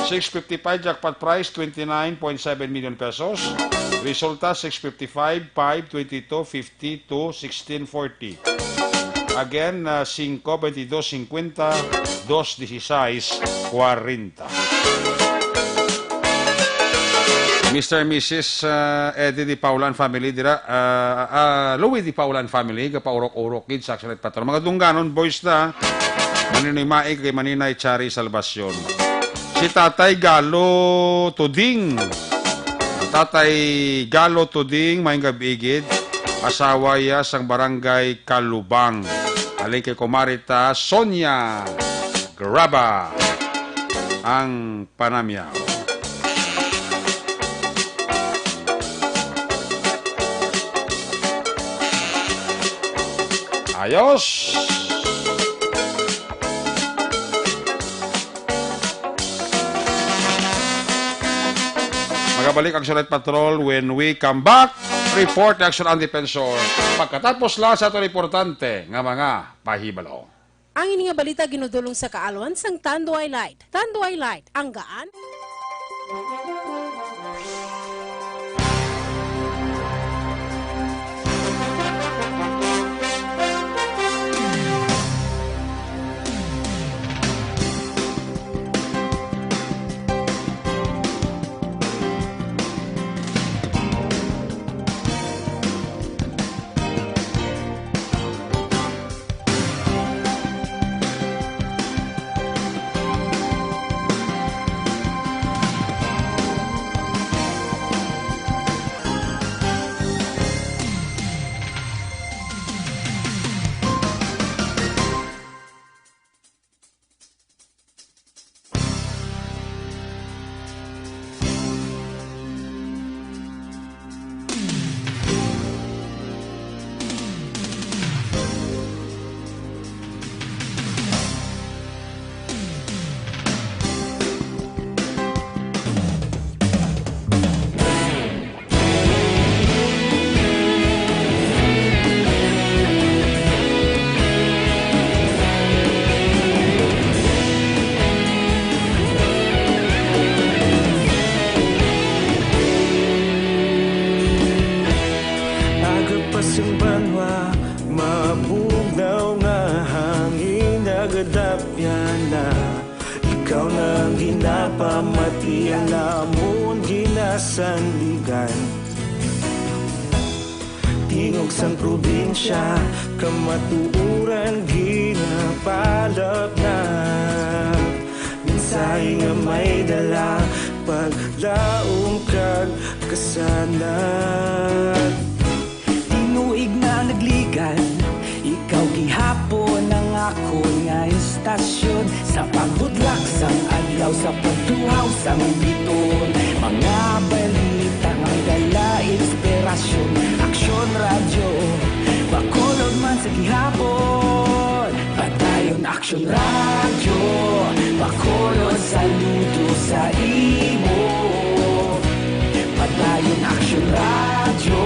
Six fifty-five, jackpot prize twenty-nine point seven million pesos. Resulta six fifty-five, five, twenty-two, fifty-two, sixteen, forty. Again, ah, singko, bentidós, singkwenta, dos, dieciséis, cuarenta. Mister and Missus, ah, Eddie Di Paula and family dira, ah, ah, Louie Di Paula and family, gapaurok-urok gid sa Action Night Patrol. Mga dungganon, boys na, Maninay Mai kag Maninay Chari Salvacion. Si Tatay Galo Tuding. Tatay Galo Tuding, maayong gab-i gid. Asawa iya sang Barangay Kalubang. Halin kay Kumari ta, Sonia Graba, ang panamyaw. Ayos! Magabalik ang Action Night Patrol when we come back. Report ni Action ang Defensor. Pagkatapos lang sa aton importante nga mga pahibalo. Ang ini nga balita ginudulong sa kaalwan sang Tanduay Light. Tanduay Light, ang gaan. Aga pa sing banwa, mabugnaw nga hangin nagadapyan na. Ikaw na ang ginapamati, ang amon ginasandigan. Tingog sang probinsya, kamatuoran ginapalapnap. Mensahe nga may dala, paglaom kag kasanag. Tinuig na nagligan, ikaw gihapon ang akon nga istasyon. Sa pagbudlak sang adlaw, sa pagtuhaw sang bituon, mga balita nga may dala inspirasyon. Aksyon Radyo, Bacolod man sa gihapon. Padayon Aksyon Radyo, Bacolod, saludo sa imo. Padayon Aksyon Radyo,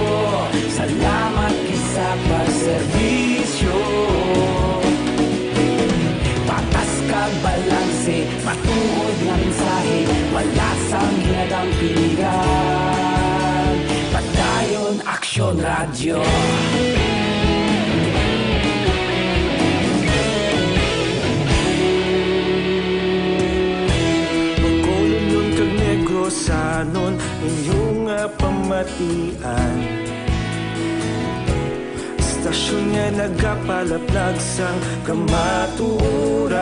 salamat gid sa pagserbisyo. Patas kag balanse, matuod nga mensahe, wala sang ginadampingan. Padayon Aksyon Radyo. Bacolodnon kag Negrosanon, inyo nga pamatian. Istasyon nga nagapalaplag sang kamatuoran.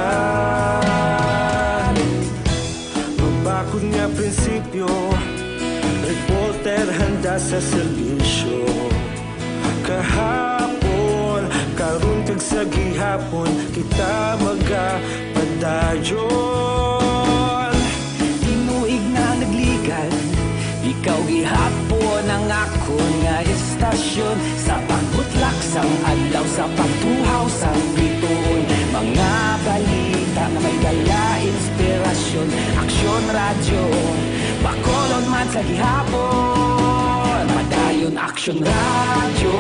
Mabakod nga prinsipyo, reporter handa sa serbisyo. Kahapon, karon kag sa gihapon, kita magapadayon. Tinuig na nagligan, ikaw gihapon ang akon nga istasyon. Sa pagbutlak sang adlaw, sa pagtuhaw sang bituon, mga balita nga may dala inspirasyon. Aksyon Radyo, Bacolod man sa gihapon. Padayon Aksyon Radyo,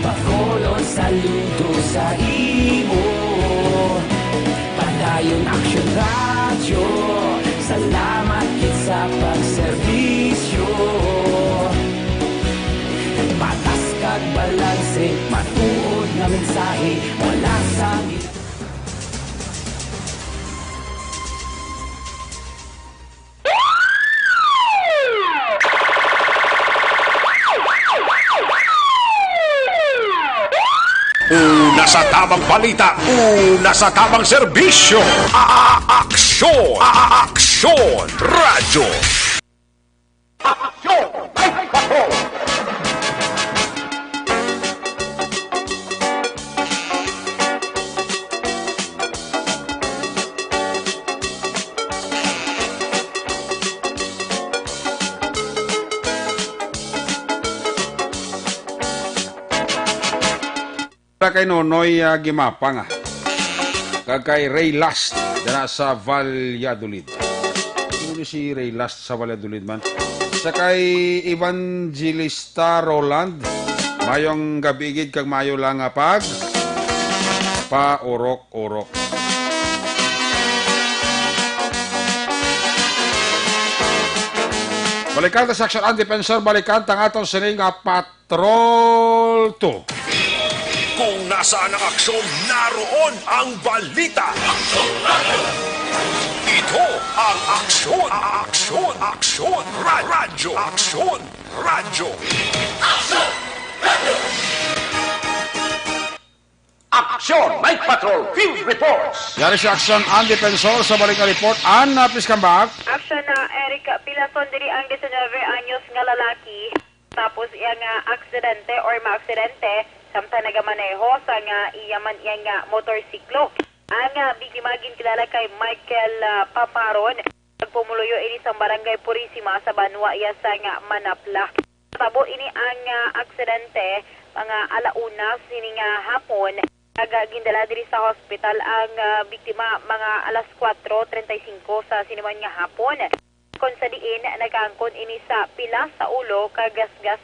Bacolod, saludo sa imo. Padayon Aksyon Radyo, salamat gid sa pagserbisyo. Patas kag balanse, matuod nga mensahe, wala sang Una sa tamang balita, una sa tamang serbisyo. A-, a-, aksyon, a-, a-, aksyon, radyo. Aksyon, ay, aksyon. Para kay Nonoy, ah, Gimapang, ah. Kag kay Ray Last, dira sa Valladolid. Sino ni si Ray Last sa Valladolid man? Sa kay Evangelista Roland, mayong gabi gid kag mayo lang nga pag paurok-urok. Balikan ta sa Aksyon ang Defensor, balikan ta ang aton sini nga pat-, Troll two. Kung nasaan ang aksyon, naroon ang balita. Ito ang aksyon, aksyon, aksyon, ra-, radyo, aksyon, radyo. Aksyon! Night Patrol Field Reports. Yari si Aksyon ang Defensor sa balik nga report. Ann, ah, please come back. Aksyon na, Eric, pilason diri ang diecinueve anyos nga lalaki. Tapos iya nga aksidente or maaksidente samtang nagamaneho sa nga iya man iya nga motorsiklo. Ang, ah, biktima ginkilala kay Michael, ah, Paparon, nagpumuluyo ini sa Barangay Purisima sa banwa iya sa nga Manapla. Natabo ini ang, ah, aksidente mga ala una sini nga hapon, kag, ah, gindala diri sa hospital ang, ah, biktima mga alas kuwatro treinta y cinco sa siniman nga hapon. Kon sa diin nagkaangkon ini sa pila sa ulo kag gasgas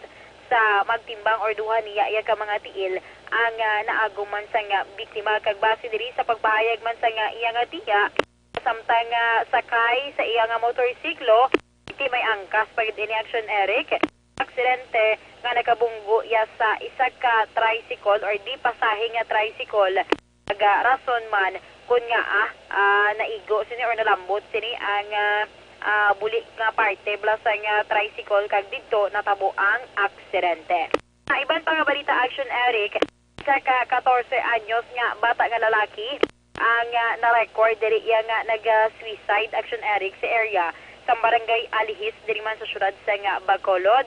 sa magtimbang or duha niya iya ka mga tiil ang, ah, naagom man sang, ah, biktima, kag base diri sa pagpahayag man sang, ah, iya nga tiya, samtang, ah, sakay sa iya nga motorsiklo, di may angkas pa gid ini, Aksyon Eric. Aksidente nga nakabunggo iya sa isa ka tricycle or di pasahe nga tricycle. Nagarason man kon ngaa, ah, naigo sini or nalambot sini ang, ah, ah, buli nga parte bala sang, ah, tricycle kag didto natabo ang aksidente. Sa iban pa nga balita, Action Eric, sa ka katorse anyos nga bata nga lalaki ang, ah, na-record diri iya nga nag-suicide, Action Eric, sa area sa barangay Alihis diri man sa syudad sa nga Bacolod.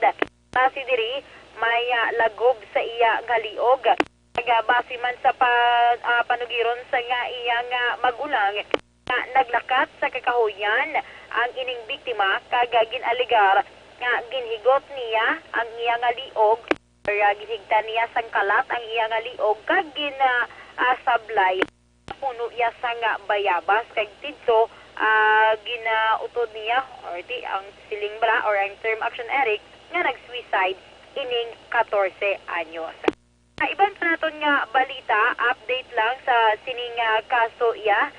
Base diri, may, ah, lagob sa iya nga liog. Nagbase man sa pa, ah, panugiron sa nga iya nga magulang nga naglakat sa kakahuyan ang ining biktima kag gin-alegar nga ginhigot niya ang iya nga liog or, ah, ginhigtan niya sang kalat ang iya nga liog kag gin, ah, ah, sablay puno iya sang bayabas kag didto, ah, ginautod niya or di ang siling bala or ang term, Action Eric, nga nag-suicide ining katorse anyos. Sa iban pa naton nga balita, update lang sa sining, ah, kaso iya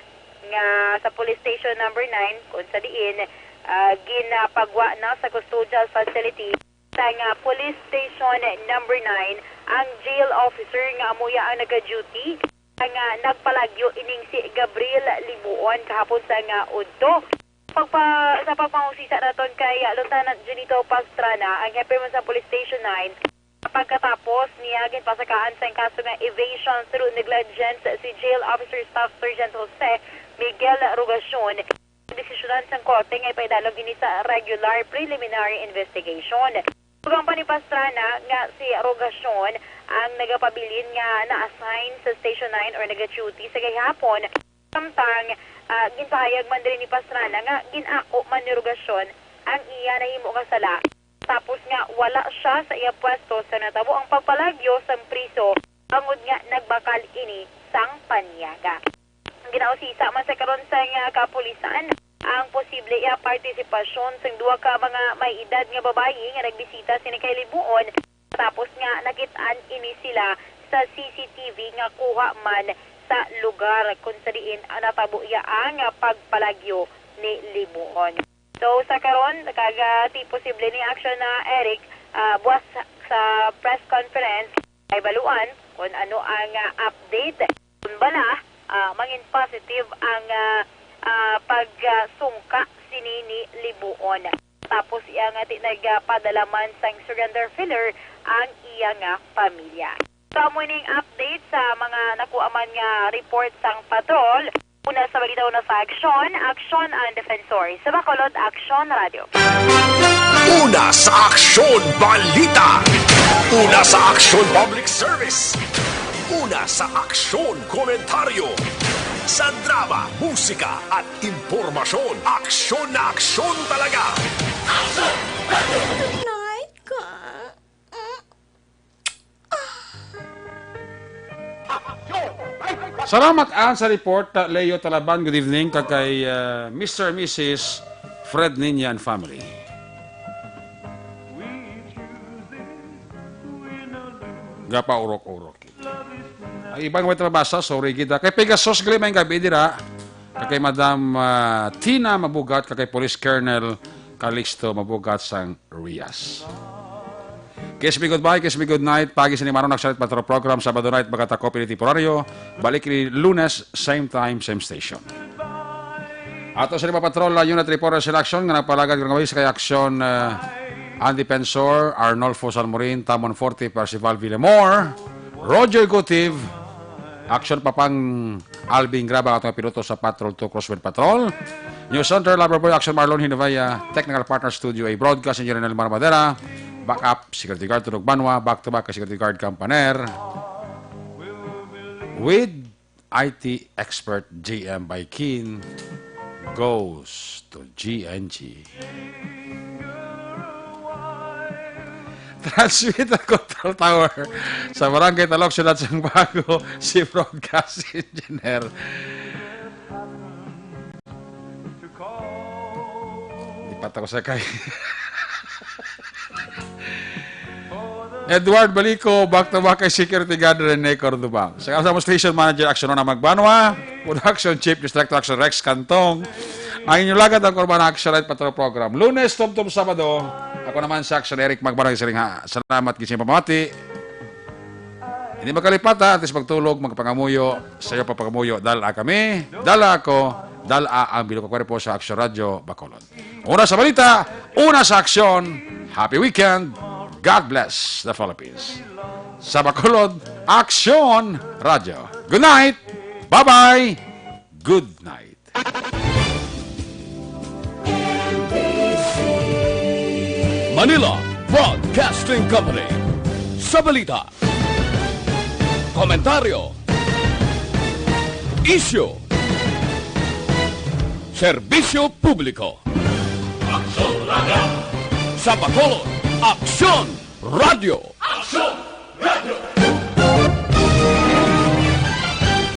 nga sa Police Station Number nine, kung sa diin, ah, ginapagwa na sa custodial facility sa nga Police Station Number nine ang jail officer nga amo iya ang naga-duty nga nagpalagyo ining si Gabriel Libuon kahapon sa nga udto. Pagpa-, sa pagpangusisa naton kay, ah, Lieutenant Junito Pastrana, ang hepe man sa Police Station nine, pagkatapos niya ginpasakaan sang kaso nga evasion through negligence si Jail Officer Staff Sergeant Jose Miguel Rogacion, desisyonan sang korte nga ipaidalom ini sa regular preliminary investigation. Dugang pa ni Pastrana nga si Rogacion ang nagapabilin nga na-assign sa Station nine or naga-duty sa gihapon. Samtang, ah, ginpahayag man diri ni Pastrana nga gin-ako man ni Rogacion ang iya nahimo nga sala, tapos nga wala siya sa iya pwesto sa natabo ang pagpalagyo sang priso, bangod nga nagbakal ini sang panyaga. Ginausisa man sa karon sang, ah, kapulisan ang posible iya partisipasyon sang duha ka mga may edad nga babayi nga nagbisita sini kay Libuon, tapos nga nakit-an ini sila sa C C T V nga kuha man sa lugar kung sa diin natabo iya ang pagpalagyo ni Libuon. So, sa karon, kag, ah, ti posible ni action na, Eric, ah, buwas sa press conference, ay baluan kung ano ang, ah, update. Kung bala, ah, mangin positive ang, ah, ah, pagsungka sini ni Libuon. Tapos iya nga ti nagpadala man sang surrender filler ang iya nga pamilya. So, amo ning update sa mga nakuha man nga report sang patrol. Una sa balita, una sa aksyon, aksyon ang defensor. Sa Bacolod, Aksyon Radio. Una sa aksyon, balita. Una sa aksyon, public service. Una sa aksyon, komentaryo. Sa drama, musika, at impormasyon, aksyon na aksyon talaga. Tonight ka. Salamat, Ann, sa report. Uh, Leo Talaban, good evening. Kag kay, uh, Mister and Missus Fred Niña and family. Gapaurok-urok. Ang iban way trabasa, sorry gid, ah. Kay Pegasus, gali may gabi dira. Kag kay Madam, ah, Tina Mabugat, kag kay Police Colonel Calixto Mabugat sang Rias. Kiss me goodbye, kiss me good night. Pagi sa nimaron, Action Night Patrol Program, Sabado night, magatakop ini temporaryo. Balik ni Lunes, same time, same station. Ato sa lima patrol, ah, unit reporters in action nga nagpalagad karong gabay sa kay aksyon, ah, ang Defensor, Arnolfo Salmorin, Tamon Forte, Percival Villamor, Roger Gutiv, Action Papang Alvin Graba, atong piloto sa Patrol two Crosswind Patrol. News Center, Lover Boy, Action Marlon Hinavaya, Technical Partner Studio A, Broadcast Engineer Nelmar Madera, Backup Security Guard Tulog Banwa, Back to Back Security Guard Campaner, with I T expert G M Baikin goes to G N G. Transmit ang control tower sa Barangay Talok, Siyudad sang Bago, si broadcast engineer. Di pa ta ko sakay. Edward Balico, back to back kay Security Guard Rene Cordobang. Sa kasama station manager, Action Ona Magbanwa, production chief, District Action Rex Cantong. Ang inyong lagad ang Kurban Action Night Patrol Program. Lunes, tubtob Sabado. Ako naman si Action Eric Magbanwa, siring ha. Salamat, gising pamati. Hindi makalipata, at least magtulog, magpangamuyo, sayo pa pangamuyo, dala kami, dala ako, dala ang bilog ko kwerpo sa Action Radio Bacolod. Una sa balita, una sa aksyon. Happy weekend! God bless the Philippines. Sa Bacolod, Aksyon Radyo. Good night. Bye-bye. Good night. Manila Broadcasting Company. Sa balita, komentaryo, isyu, serbisyo publiko. Aksyon Radio. Sa Bacolod, Aksyon Radio.